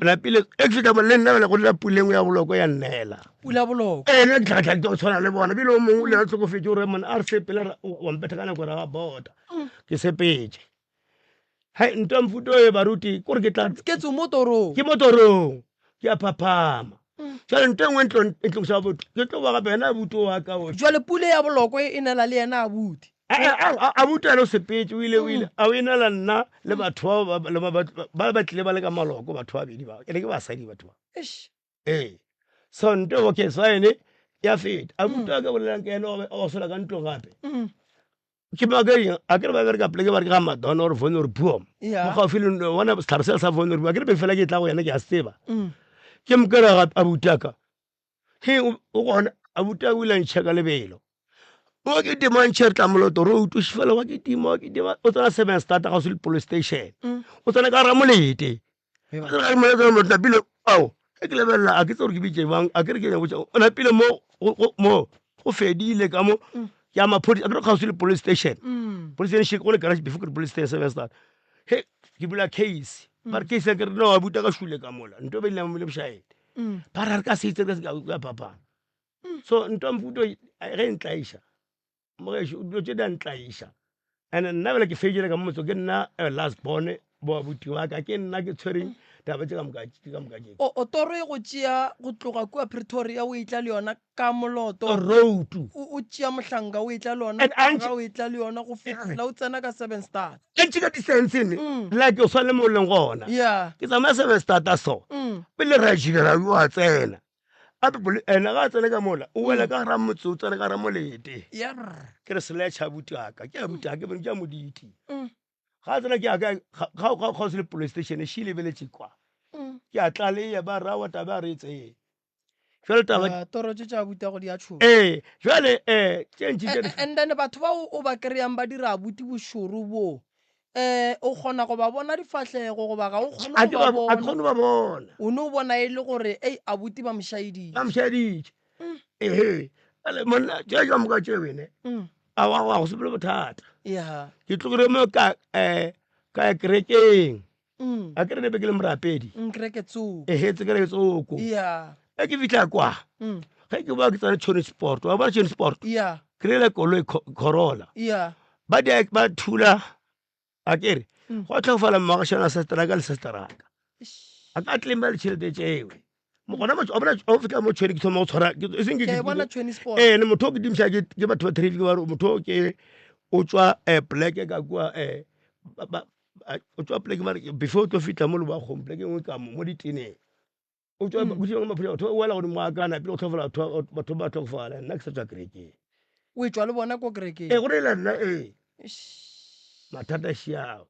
napile e ke feta mo le nna bjale go dira puleng ya boloko ya nnela pula boloko ee nna ke tlhakatlhake ke go tshwana le bona bile o mongwe le a tlhokofetse gore monna a re sepele ra- wa mpetha ka nako ra ba bota ke sepetse Hai ntho ya mofuta e baruti kore ke tla ke tswe mo torong ke mo torong ke a phaphama jale ntho e nngwe ntlo e tlosa botho ke tlo ba gape yena abuti wa ka o jwale pule ya boloko e nela le yena abuti abuti ene o sepetse o ile o ile a o enela nna le batho ba ba ba tlile ba le ka maloko batho ba bedi ba ene ke basadi batho ba Eish. ee so nto okay so ene ya feta abuti wa ka bolelang ke ene wa sola ka ntlong gape Ke maka eng a kere ba bereka poleke ba re ke ga madonna or von or buom Yeah. mo gaufi le nno bona setlhare sela sa von or a kere be fela ke tla go yena ke a se tseba Mm. ke mo kere ga abuti aka he o o gona abuti aka o ile a ntšha ka lebelo wa ke tima ntšhe re tla moloto road o fela wa ke tima wa ke tima o tsena seven start ga o se le police station Mm. o tsena ka ramolete napile ao ge ke lebelela a ke tse gore ke bitse bang a ke re ke nyaka botsa o napile mo mo go fedile ka mo mm. ke ya maphodisa a ke re kgauswi le police station mm. police station go le garage before ke re police station seven star he ke bula case mm. ba re case ke re no a buta ka shule ka mola nto be ile mo le bošaete ba re re ka se itse re ka se ka phapana so nto mfuto ge e ntlaiša Mogešu, dilo tše di a ntlaiša. And nna bjale ke fedile ka mo motse, ke nna eh, last born bo abuti wa ka, ke nna ke tshwereng taba tše ka moka tše ka moka tše. O, o toro e go tšea go tloga kua Pretoria o etla le yona ka Moloto. Road. O, o tšea Mohlanka o etla le yona, And a ntše- o etla le yona go fihla o tsena ka Sevenstad. A ntše ka distance ne, Mm. like o swane le mo o leng gona. Yeah. Ke tsamaya Sevenstad so. Mm. Pele ra jira yo a tsena. A pe ena ga a tsene ka mola o wela ka gara motse o tsene ka gara molete ke re seletšha abuti aka ke abuti aka ke bone ke a moditi mm. ga a tsena ke aka ga ga se le police station she lebeletse kwa mm. ke a tlaleya ba rawa taba a re e tseye jale taba ah, toro tše tša abuti go di a tšhoga ee jale um tše ntši tše and then batho bao o ba kry-ang ba dira abuti bošoro boo um o kgona go ba bona difahlego goba ga o kgone A go ke ba ba- a ke bona kgone go ba bona o no bona e le gore ei abuti ba mošaeditše ba mošaeditše ehe ale monna tše ka moka tše wene Mm. a wa wa go se bole bothata ya ke tlogile mo ka um ka ya kerekeng Mm. a ke re ne be ke le morapedi Mm, kereke tsoko ehe tse kereke tsoko ya e ke fitlha kwa Mm. ge ke boa ke tsena tšhone sport wa bona tšhone sport ya ke reile koloi corolla ya ba di ba thula a kere Mm. go tlhokofala mmagašana sesteraka le sesteraka a ka tleng ba le tšhelete tšewe gona motho o bona o fitlha mo tšhone ke thoma go tshwara ke- e seng ke- ke a e ke- bona tšhone sport ee ne motho o ke dimša ke ke batho ba traffic ba re motho o ke o tswa um poleke ka kua um o tswa poleke mare before o tlo fitlha mo leboagong poleke e nngwe ka mo mo diteneng o tswa Mm. go tšwa maphodisa batho ba wela godimo ga kana pele go tlhofala batho batho ba tlhokofala nna ke sa tswa kerekeng o e tswa le bona ko kerekeng ee go reela nna ee Eish. mathata šiao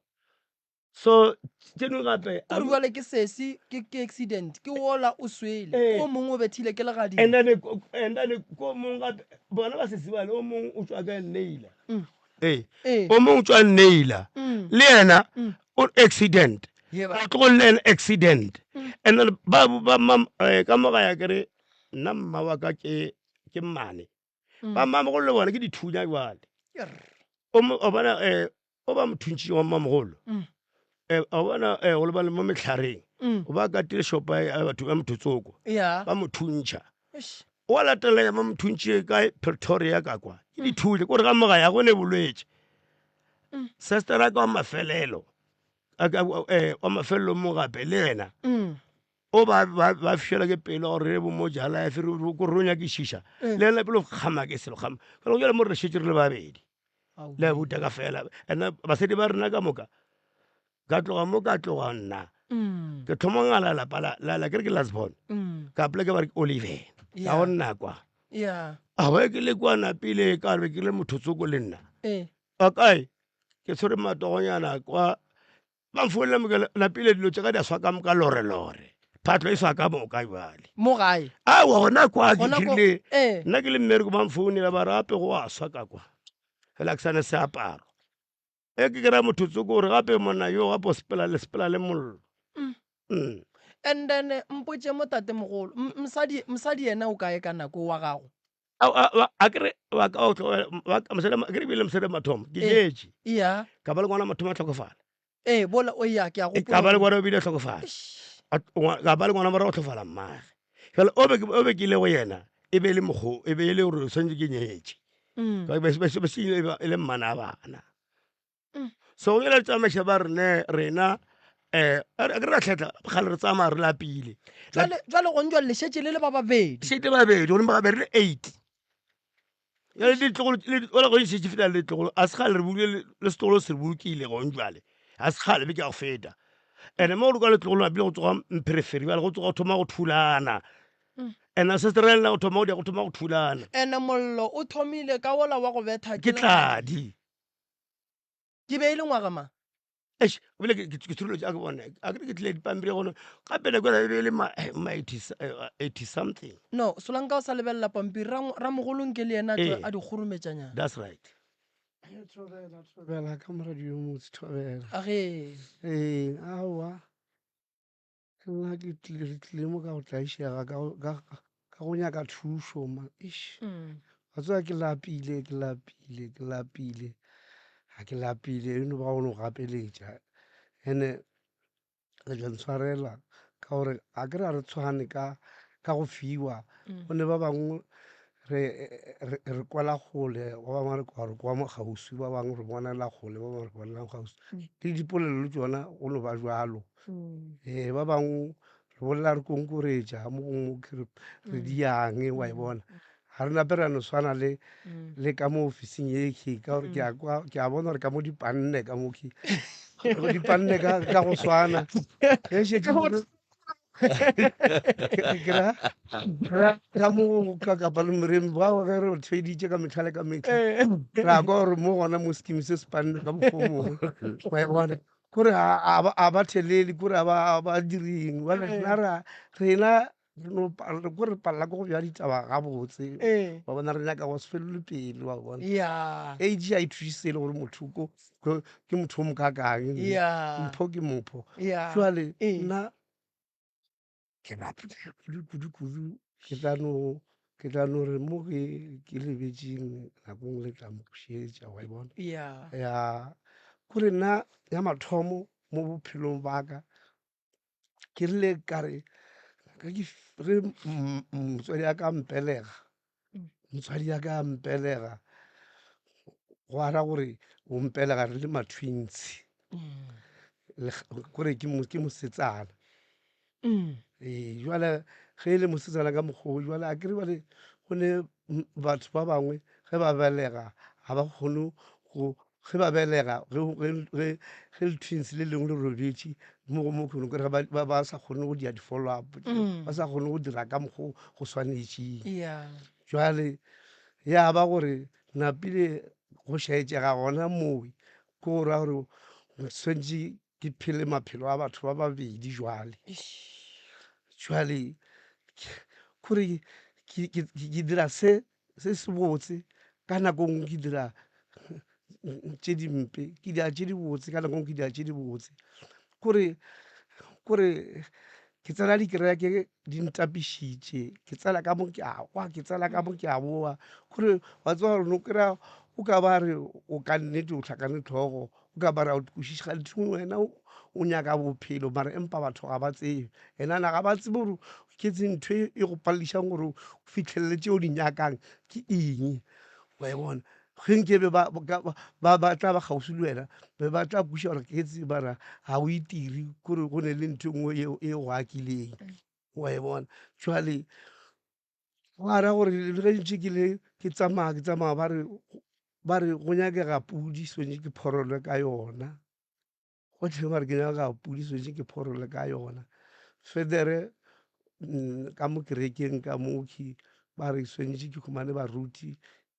so tše dingwe gape kore bjale ke sesi ke ke accident ke wola o swele Ee. o mongwe o bethile ke legadima and then and then ko mongwe gape bona ba sesi bale o mongwe o tswa ka nneila Mm. ee Ee. o mongwe o tswa nneila Mm. le yena Mm. o accident Yeba. a tlogo le ena accident Mm. and then ba ba ma eh, ka mo ga ya kere nna mma wa ka ke ke mmane. Ba mmamogolo le bona ke dithunya jwale. O mo- o bona um o ba mothuntšing wa mmamogolo um o bona um go lebale mo mehlareng o ba katile shopa ya batho ya motho tsoko ya ba mo thuntšha Eish. o a latelela ba mo thuntšhile kae pretoria ka kwa ke dithunya kore ka moga ya go ne bolwetse sestera ka wa mafelelo a ka- eh, wa mafelelo mo gape le yena Mm. o ba ba ba fišelwa ke pelo gore re bo mo ja life re ko re o nyakišiša le ena pele o kgama ke selo kgama fela go jale mo re šetše re le babedi le a buta ka fela ena basadi ba rena ka moka ka tloga mo ka tloga nna Mm. ke thoma ngala lapa la la la ke re ke last born Mm. ka pele ke ba re ke oliven ka Yeah. go nna kwa Yeah. a ba ke le kwa napile ka re ke le motho tsoko le nna Eh. a kae ke tshwere matogonyana kwa Ba mfounela mo ke lapile dilo tša ka di a swa ka moka lorelore. Phatlo e swa ka moka jwale. Mo gae? Aowa gona kwa ke Gona ko- dirile. eh. Nna ke le mmereko ba mfounela ba re gape go a swa ka kwa. Fela ke sane seaparo. E ke kry-a motho tsoko gore gape monna yo gape o sepela le sepela le mollo. Mm. And then eh, mpotše mo tatemogolo, m- mosadi mosadi yena o kae ka nako wa gago? Ao, a- a- a kere wa ka o tlogela- wa ka- mosadi wa- a kere ebile mosadi wa mathomo ke Eh. jetše Iya. ka ba le ngwana mathomo a tlhokofala Ee, bola o ya ke a E, ka ba le gopola. ngwana o bile a tlhokofala Eish. A- ngwa- ka ba le ngwana morago tlhofala mmage fela o be ke- o be ke ile go yena e be e le mokgo e be e le gore o tshwanetse ke nyetše Mm. Ka be- be- be- be- e ba- e le mmana a bana Mm. So go ile tsamaiša ba rene rena um a ke re ra tlhetla gale re tsamaya re lapile. Jwale jwale gone jwale le šetše le le ba babedi. Šetše babedi gone ba re le eight. Jale ditlogolo ola go šetše feta le ditlogolo a se kgale re bolokile le setlogolo se re bolokile gone jwale a se kgale beke ya go feta. And-e mo go ka letlogolo napile go tsoga mpherefere bjale go tsoga go thoma go thulana. And-e se se relela go thoma go dia go thoma go thulana. And-e mollo o thomile ka wola wa go betha ke tladi. Ke be e le ngwaga mang? Eish, ebile ke ke tshwerwe a ke bone a ke re ke tlile dipampiri gone gape nako ela e be e le ma eh, ma 80 eh, 80 something. No, Solanka o sa lebelela pampiri ra ramogolo nke le yena a tšwe Ee. a di kgorometšanyana. That's right. Ee, thobela thobela ka moradi yo motse thobela. A ge. Ee, aowa. Nna ke tlile re tlile mo ka go tlaišega ka go ka ka go nyaka thušo ma eish wa tseba ke lapile ke lapile ke lapile ga ke lapile e no ba go no gapeletša and-e le tla ntshwarela ka gore ga ke re ga re tshwane ka ka go fiwa gonne ba bangwe re re re kwela kgole ba bangwe re kwa re kwa mo kgauswi ba bangwe re bonela kgole ba bangwe re bonela kgauswi le dipolelo le tšona go no ba jwalo ee ba bangwe re bolela re konkoretša mo gongwe ke re re diang wa e bona ga re nape ra no swana le le ka mo ofising ye ke ka gore ke a kwa ke a bona gore ka mo di panne ka mo ke di panne ka ka go swana ge šetše ke ra ka mo ka kapa le moremi bao ge re theeditše ka metlha le ka metlha ra kwa gore mo gona mo scheme se se panne ka mokgwa o mongwe wa e bona kore a ba thelele kore a ba direng bjale rena ra rena re no kore re palela ke go bja ditaba gabotse wa bona re nyaka go se felele pelo wa bona age ga e thuše selo gore motho ko ke motho o mokakang mpho ke mopho jwale nna ke lapile kudu kudu kudu ke tla no ke tla no re mo ke ke lebetšeng nakong le tla mpušetša wa e bona ya kore nna ya mathomo mo bophelong ba ka ke rile ka re ge ke ge motswadi a ka mpelega motswadi a ka mpelega go ara gore o mpelega re le ma-twins kore ke mosetsana ee jwale ge e le mosetsana ka mokgwa o jwale akere jwale go ne batho ba bangwe ge ba belega ga ba kgone go Ge ba belega, ge, ge, ge, ge le-twins le lengwe le robetše mo go mo kgone kore ba, ba, ba sa kgone go dira di-follow up, ba sa kgone go dira ka mokgo go swanetšeng. Yeah. Jwale ya ba gore napile go šaetšega gona moo, ke go ra gore swanetše ke phele maphelo a batho ba babedi jwale. Jwale kore ke, ke, ke dira se se se botse ka nako nngwe ke dira tše dimpe ke dira tše dibotse ka nako nngwe ke dira tše dibotse kore kore Ke tsena dikereke di ntapišitše, ke tsena ka mo ke a kwa, ke tsena ka mo ke a boa. Kore wa tseba gore no kry-a o ka ba re o ka nnete o hlakane hlogo, o ka ba re ga o kwešiše kganthe wena o nyaka bophelo mara empa batho ga ba tsebe. And then ga ba tsebe gore ke ntho e go paledišang gore o fihlelele tše o di nyakang ke eng, wa e bona. Ge nke be ba ba ba tla ba kgauswi le wena be ba tla kwešiša gore ke tseba mara ga o itire kore go ne le ntho e nngwe yeo e go akileng wa e bona. Jwale gwa ra gore le ge ntše ke le ke tsamaya ke tsamaya ba re ba re go nyakega pudi swanetše ke phorolwe ka yona. Gohle ba re ke nyaka pudi swanetše ke phorole ka yona. Federe ka mo kerekeng ka mo ke ba re swanetše ke humane baruti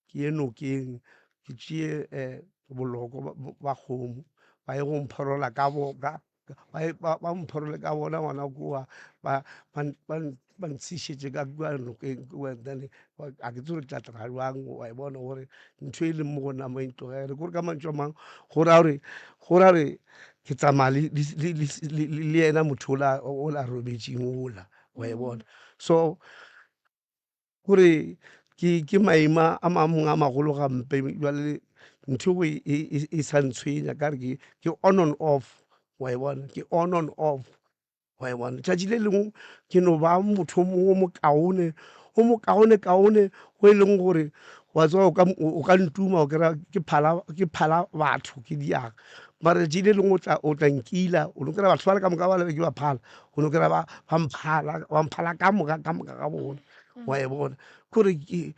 ke ye nokeng ke tšee boloko ba kgomo ba ye go mphorola ka ba mphorole ka bona gona kua ba ba ntshišetše ka kua nokeng kua then a ke tsebe gore ke tla dira bjang wa e bona gore ntho e leng mo go nna mo e ntlogele kore ka mantšu a mangwe go ra gore go ra gore ke tsamaya le yena motho ola ola robetšeng ola wa e bona so kore ke ke maima a mangwe a magolo gampe jwale ntho e e sa ntshwenya ka re ke ke on and off wa e bona ke on and off. Wa e bona? Letšatši le lengwe ke no ba motho o mongwe o mokaone, o mokaonekaone go e leng gore wa tseba o ka, o ka ntuma o kry-a ke phala, ke phala batho ke diang. Mara letšatši le lengwe o tla, o tla nkila o no kry-a batho bale ka moka bale be ke ba phala, o no kry-a ba, ba mphala, ba mphala ka moka, ka moka ga bona. Wa e bona? Ke gore ke,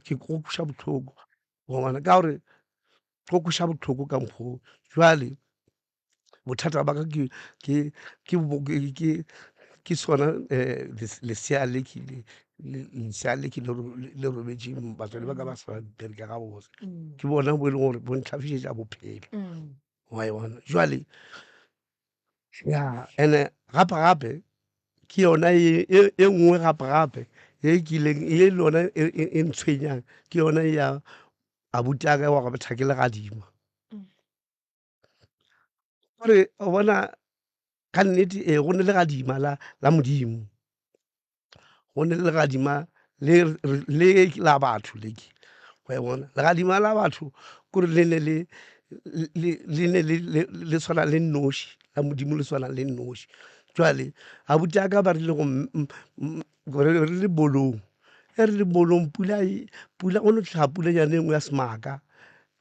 ke go kweša bohloko, wa bona? Ka gore go kweša bohloko ka mokgwa o. Jwale bothata ba ka ke ke ke ke ke sona um lesea le ke lesea le ke le robetšeng batswadi ba ka ba sa bereka gabotse ke bona bo e leng gore bo ntlhafišetša bophelo wa e bona jwale ya and-e gape gape ke yona e e nngwe gape gape ye kileng ye le yona e ntshwenyang ke yona ya abuti a ka wa go betha ke legadima. Gore o bona ka nnete ee go ne legadima la la Modimo, go ne legadima le le la batho le ke wa e bona. Legadima la batho kore le ne le le ne le tshwana le nnoši, la Modimo le tshwana le nnoši. Jwale abuti wa ka ba rile go re le bolong, ge re le bolong pula pula go no hlaga pulanyana e nngwe ya semaka.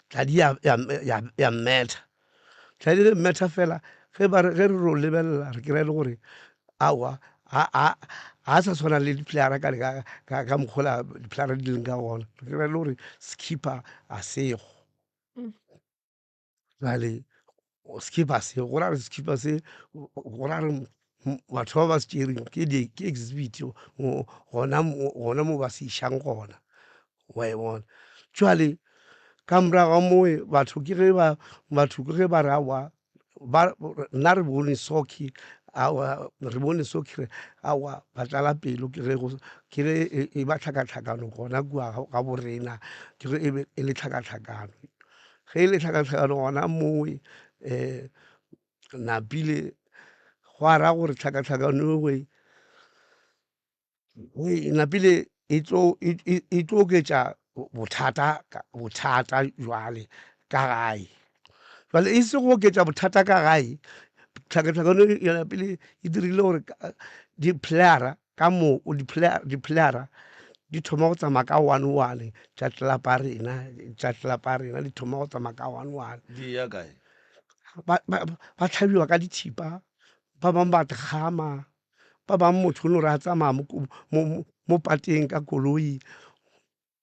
Tladi ya, ya, ya, ya mmetha. Tladi ge mmetha fela, ge ba re, ge re ro lebelela re kry-a e le gore aowa ga, ga, ga sa tshwana le di-player-a ka, ka, ka, ka mokgwa ola di-player-a di leng ka gona. Re kry-a e le gore skipper a sego. Jwale skipper se, go ra gore skipper se, go ra gore batho ba ba se tšereng ke di ke exhibit gona gona mo ba se išang gona wa e bona. Jwale ka morago ga moo batho ke ge ba batho ke ge ba re aowa ba nna re bone soccer aowa re bone soccer aowa ba tlala pelo ke ge go ke ge e ba tlhakatlhakano gona kua ga borena ke ge e be e le tlhakatlhakano. Ge e le tlhakatlhakano gona moo um napile gwa ra gore tlhakatlhakano eo e napile e tlo e, e, e tlo oketša bothata bothata jwale ka gae. Jwale e se go oketša bothata ka gae, tlhakatlhakano ya napile e dirile gore di-player-a ka mo di-player-a di thoma go tsamaya ka one one tša tlelapa ya rena, tša tlelapa ya rena di thoma go tsamaya ka one one. Di ya kae? Ba, ba, ba hlabiwa ka dithipa, ba bangwe ba kgama, ba bangwe motho o no re a tsamaya mo, mo, mo pateng ka koloi,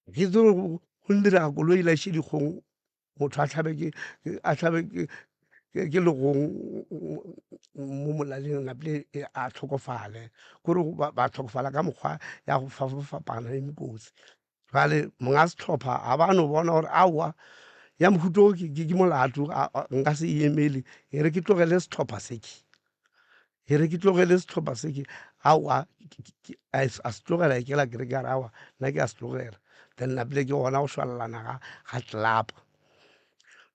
ke tsebe go direga koloi e laiše dikgong motho a hlabe ke a hlabe ke ke legong mo molaleng napile a hlokofale kore ba hlokofala ka mokgwa ya go fapafapana e mekotsi. Jwale monga sehlopha a ba no bona gore aowa ya mohuta o ke molato nka se e emele e re ke tlogele sehlopha se ke. E re ke tlogele sehlopha se ke aowa a se tlogela e kela kereke ya re aowa nna ke a se tlogela. Then napile ke gona go šwalalana ga ga tlelapa.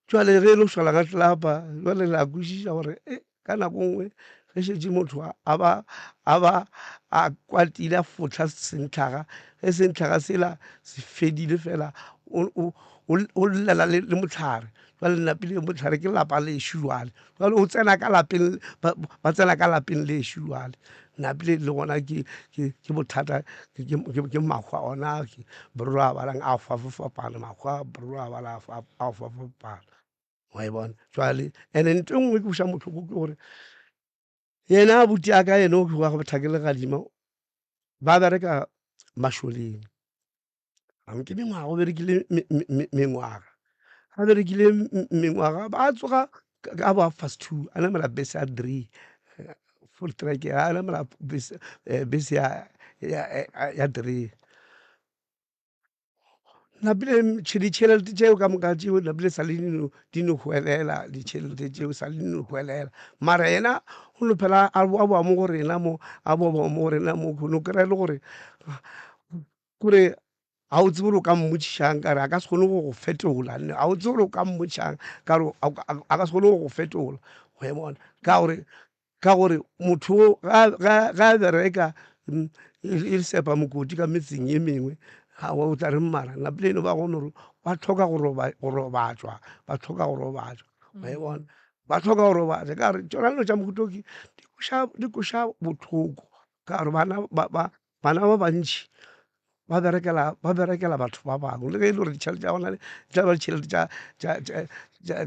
Jwale ge e le go šwalana ga tlelapa jwale la kwešiša gore e ka nako nngwe Ge šetše motho a ba a ba a kwatile a fohla sentlhaga, ge sentlhaga sela se fedile fela o o o llela le le mohlare. Jwale napile mohlare ke lapa lešo jwale, jwale o tsena ka lapeng ba ba tsena ka lapeng lešo jwale. Napile le gona ke ke ke bothata ke ke mahwa ona a bro a balang a fapafapana, mahwa a bro a bala a fapafapana. Wa e bona? Jwale and-e ntho e nngwe e kwešang bohloko ke gore yena abuti a ka yena o wa go Thake Legadima ba bereka mašoleng. Ke mengwaga o berekile mengwaga, a berekile mengwaga ba tsoga ka bo half past 2 a namela bese ya 3 full track a namela bese ya 3. Napile ditšhelete tšeo ka moka tšeo napile sa le di no hwelela ditšhelete tšeo sa le di no hwelela mara yena o no phela a boa boa mo go rena mo a boa boa mo go rena mo o no kry-a e le gore kore ga o tsebe gore o ka mmotšišang ka re a ka se kgone go go fetola ga o tsebe gore o ka mmotšišang ka gore a ka se kgone go go fetola wa e bona ka gore Ka gore motho o ga a bereka e le sepa mokoti ka metseng ye mengwe, aowa o tla reng mara napile eno ba gone gore ba hloka go robatšwa, ba hloka go robatšwa wa e bona, ba hloka go robatšwa ka gore tšona dilo tša mohuta o ke di kweša bohloko ka gore bana Bana ba bantši ba berekela ba berekela batho ba bangwe le ge e le gore ditšhelete tša gona e tla ba ditšhelete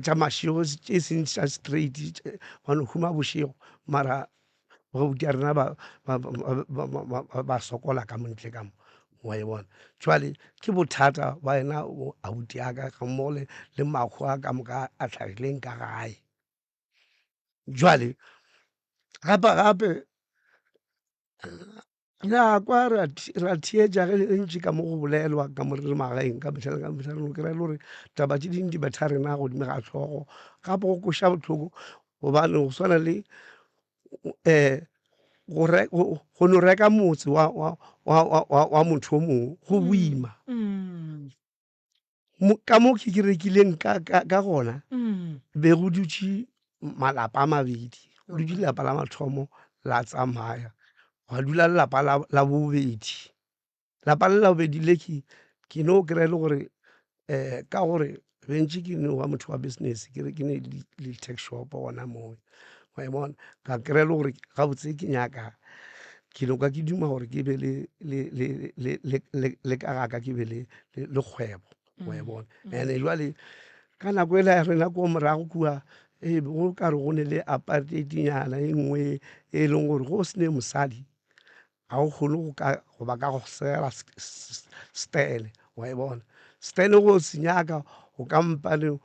tša mašego tše seng tša straight ba no huma bošego mara babuti ya rena ba sokola ka mo ntle ka mo wa e bona. Jwale ke bothata ba yena abuti ya ka ga mmogo le makgwa ka moka a hlagileng ka gae. Jwale gape gape Re a kwa re a theetša ge ntši ka mo go bolelwa ka mo re le magaeng ka mehla le ka mehla re no kry-a e le gore taba tše dingwe di betha rena godimo ga hlogo, gape go kweša bohloko gobane go swana le go no reka motse wa motho o mongwe go boima. Ka mo ke rekileng ka gona be go dutše malapa a mabedi, go dutše lelapa la mathomo la tsamaya, gwa dula lelapa la bobedi. Lapa le la bobedi le ke ke no kry-a e le gore ka gore be ntše ke no ba motho wa business ke re ke ne le tuck shop gona moo wa e bona. Ka kry-a e le gore gabotse ke nyaka ke no kwa ke duma gore ke be le ka ga ka ke be le kgwebo wa e bona. And-e jwale ka nako ela ya rena ko morago kua e be go ka re go ne le apartheid nyana e nngwe e leng gore go se ne mosadi ga o kgone go ka go ba ka go segela stene wa e bona. Stene go se nyaka o ka mpane o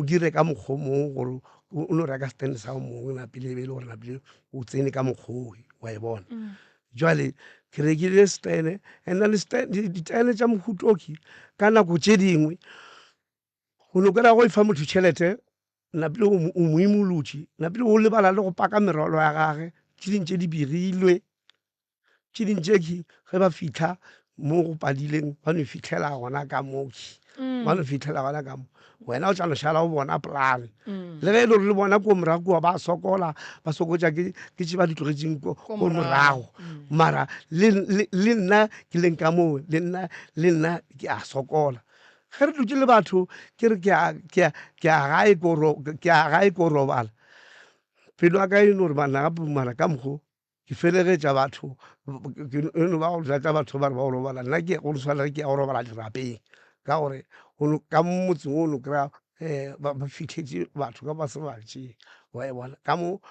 dire ka mokgwa o mongwe gore o no reka stene sa o mongwe napile e be e le gore napile o tsene ka mokgwa owe wa e bona. Jwale ke rekile stene and then ditene tša mohuta okhwi ka nako tše dingwe o no kry-a go e fa motho tšhelete napile o mo imolotše napile o lebala le go paka merwalo ya gage tše dingwe tše di begilwe. Tše ding tše ke ge ba fitlha mo go padileng ba no fitlhela gona ka mo ba no fitlhela gona ka mo wena o tla no šala o bona polane le ge e le gore le bona ko morago kua ba sokola ba sokotša ke ke tše ba di tlogetšeng ko morago mara le nna ke leng ka moo le nna le nna ke a sokola ge re dutše le batho ke re ke a gae ke a gae ko robala pelo ya ka e no re banna gape mara ka mokgo Ke felegetša batho, e no ba go tlatša batho ba re ba go robala, nna ke go no swana le ke ya go robala dirapeng ka gore ka mo motseng o no kry-a ba fihletše batho ka ba se ba tšee wa e bona. Ka mo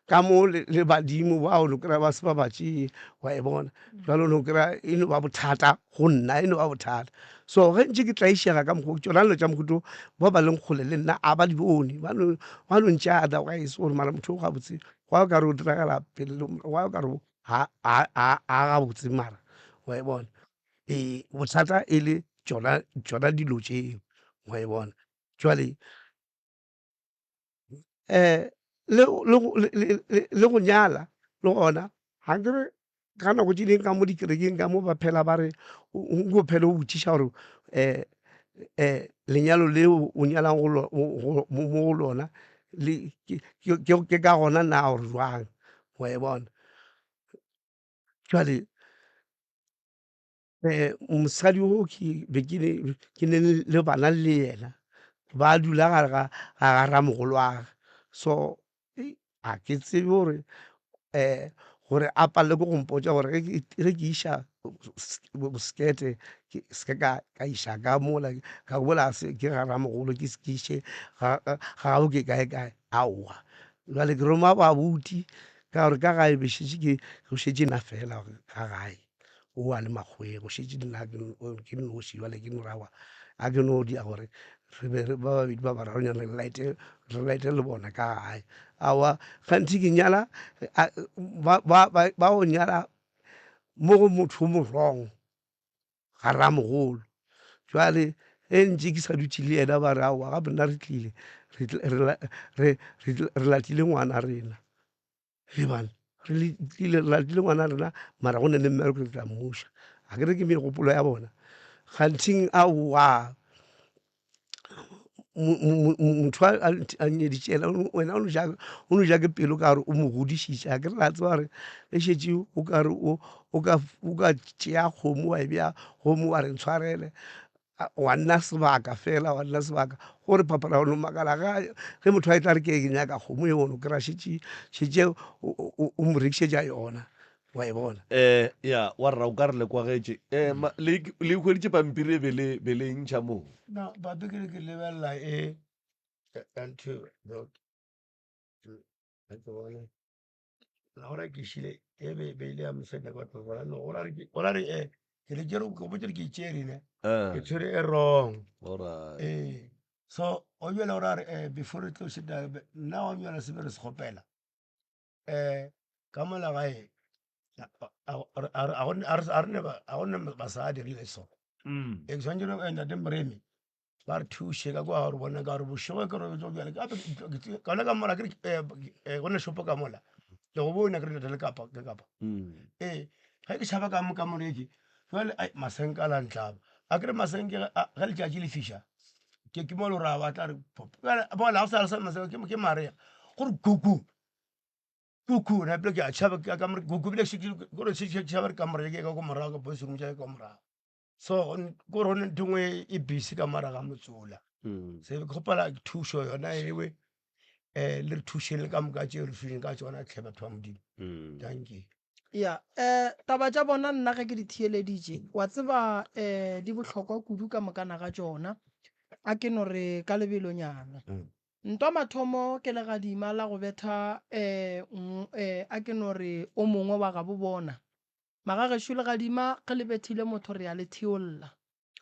ka mo le badimo bao o no kry-a ba se ba ba tšee wa e bona. Jwale o no kry-a e no ba bothata go nna, e no ba bothata. So ge ntše ke tlaišega ka mokgwa o, tšona dilo tša mohuta o ba ba leng kgole le nna a ba di bone, ba no ntšea otherwise gore mara motho o gabotse gwa o ka re o diragala pele gwa o ka re ga gabotse mara wa e bona. Ee, bothata e le tšona tšona dilo tšeo wa e bona. Jwale le go nyala le gona ga ke re ka nako tše dingwe ka mo dikerekeng ka mo ba phela ba re o phele o botšiša gore lenyalo leo o nyalang mo go lona. Le ke ka gona na or jwang, wa e bona. Jwale mosadi o ke be ke ke ne le bana le yena ba dula gare ga ga ramogolwagwe so ga ke tsebe gore gore a palelwe ke go mpotša gore ge ke iša sekete ke se ke ka iša ka mola ka mola ke ga ramogolo ke se ke iše ga gabo ke kae kae aowa. Jwale ke roma babuti ka gore ka gae be šetše ke go šetše nna fela ka gae. O a le makgoweng go šetše nna ke noši jwale ke no re aowa a ke no dia gore re be re ba babedi ba bararonyana re laete re laete le bona ka gae. Aowa kganthe ke nyala ba go nyala mo go motho o mo wrong ga ramogolo. Jwale ge ntše ke sa dutše le yena ba re aowa gape nna re tlile re latile ngwana rena. Lebang, re tlile re latile ngwana rena mara go ne le mmereko re tla mmuša. A ke re ke megopolo ya bona. Kganthing aowa motho a nyeditše yena wena o no ja ke pelo ka gore o mo godišitše. A ke re la tseba gore ge šetše o ka re o ka tšea kgomo wa e bea gomme wa re ntshwarele wa nna sebaka fela wa nna sebaka gore phaphala o no makala ga ge motho a e tla re ke nyaka kgomo e ono kry-a šetše šetše o mo rekišetša yona wa e bona. Eh ya wa rra o ka re le kwagetše eh ma, le le hweditše pampiri e be le be le ntšha moo. No, pampiri ke lebelela e ya ntho ga ke bone. La gore ke šile e be be ile ya mosadi ka batho bona no ora re ora re eh ke le tšere ke botse ke tšere ne ke tshwere e wrong. Alright. Eh so o bjale ora re eh before re tlo šita nna wa bjale se be re se kgopela eh ka mola gae a go ne basadi re le so e ke tshwanetse re ntate Moremi ba re thuše ka kwa gore bona ka gore bošego ke robetse bjale ka gona ka mola ke re go ne shopo ka mola le go bona ke re le kapa ke kapa ee ge ke tšhaba ka mo ka moreke jale ai masenke a la ntlaba a kere masenke ge letšatši le fiša ke ke mo le gore a batla re bola go sa sa masenke ke marea gore kuku kuku na pele ke a tšhaba ka kuku bile gore se tšhaba re ka moreke ka ko morago ka boys room tša ka morago so ko re gone ntho nngwe e busy ka mara ga motsola mm. se ke kgopela thušo yona ewe um le re thušeng le ka moka tšeo re thušeng ka tsona tlhe batho ba modimo mm. thank you ya um taba tša bona nna ge ke di theeleditše wa tseba um di bohlokwa kudu ka mokana ga tšona a ke no re ka lebelonyana mm. ntwa mathomo ke legadima la go betha um a ke no re o mongwe wa gabo bona Magagešo legadima ge le bethile motho re a le theolla.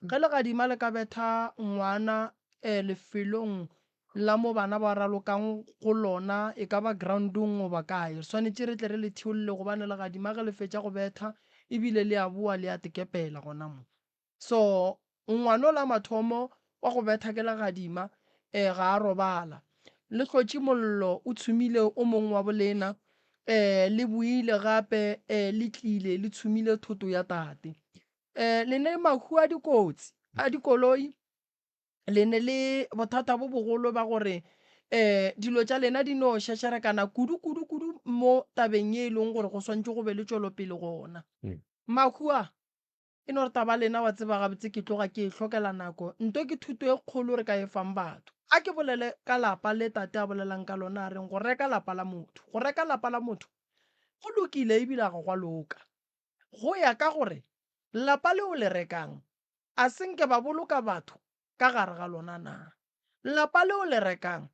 Ge legadima le ka betha ngwana lefelong la mo bana ba ralokang go lona e ka ba groundong goba kae, re swanetše re tle re le theolle gobane legadima ge le fetša go betha ebile le a boa le a tekepela gona mo. So ngwano la mathomo wa go betha ke legadima eh ga a robala. Le hlotše mollo o tshumile o mongwe wa bolena eh le boile gape eh le tlile le tshumile thoto ya tate. Eh le ne mahu a dikotsi a dikoloi le ne le bothata bo bogolo ba gore eh dilo tša lena di no šešerekana kudu kudu kudu mo tabeng ye e leng gore go swantše go be le tšwelopele gona. Mahu a E no re taba lena wa tseba gabotse ke tloga ke e hlokela nako. Nto ke thuto e kgolo re ka e fang batho. A ke bolele ka lapa le tate a bolelang ka lona a reng go reka lapa la motho. Go reka lapa la motho go lokile ebile ga gwa loka. Go ya ka gore lapa le o le rekang a se nke ba boloka batho ka gare ga lona na? Lapa le o le rekang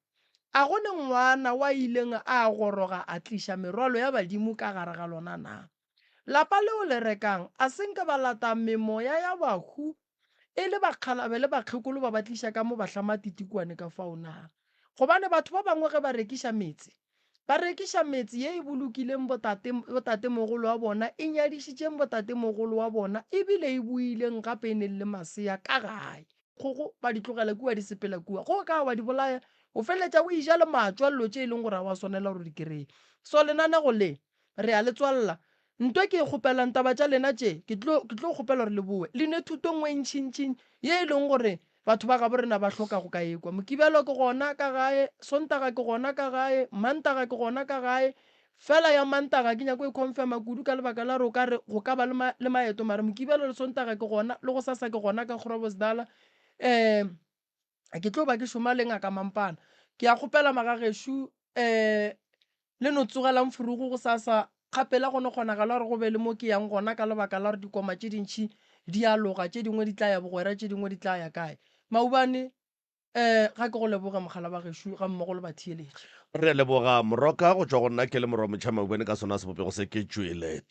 a go ne ngwana wa ileng a goroga a tliša merwalo ya badimo ka gare ga lona na? Lapa leo le rekang a se nke ba lata memoya ya bahu e le bakgalabe le bakgekolo ba ba tliša ka mo ba hlama titikwane ka fao na? Gobane batho ba bangwe ge ba rekiša metse, ba rekiša metse ye e bolokileng botate, botatemogolo wa bona, e nyadišitšeng botatemogolo wa bona, ebile e boileng gape e neng le masea ka gae. Kgogo ba di tlogela kua di sepela kua. Go ka wa di bolaya, o feleletša o eja le matšwa dilo tše e leng gore ga wa swanela gore o di kry-e. So lenanego le, Re a le tswalela. Nto e ke e kgopelang, taba tša lena tše, ke tlo, ke tlo kgopela gore le boe. Le ne thuto nngwe e ntšintši ye e leng gore batho ba gabo rena ba hloka go ka ekwa. Mokibelo ke gona ka gae, Sontaga ke gona ka gae, Mantaga ke gona ka gae. Fela ya Mantaga ke nyako e confirma kudu ka lebaka la gore o ka re go ka ba le, ma, le maeto mara Mokibelo le Sontaga ke gona, le gosasa ke gona ka Groblersdal. Um ke tlo ba ke šoma le Ngaka Mampana. Ke a kgopela magagešo um Le no tsogelang furugu gosasa, kgapela go no kgonagala gore go be le mo ke yang gona ka lebaka la gore dikoma tše dintši di a loga, tše dingwe di tla ya bogwera, tše dingwe di tla ya kae. Maubane, Eh, ga ke go leboge mogala wa gešo gammogo le batheeletši. Re a leboga Moroka go tšwa go nna ke le Morwa Motšha Maubane ka sona sebopego se ke tšwele.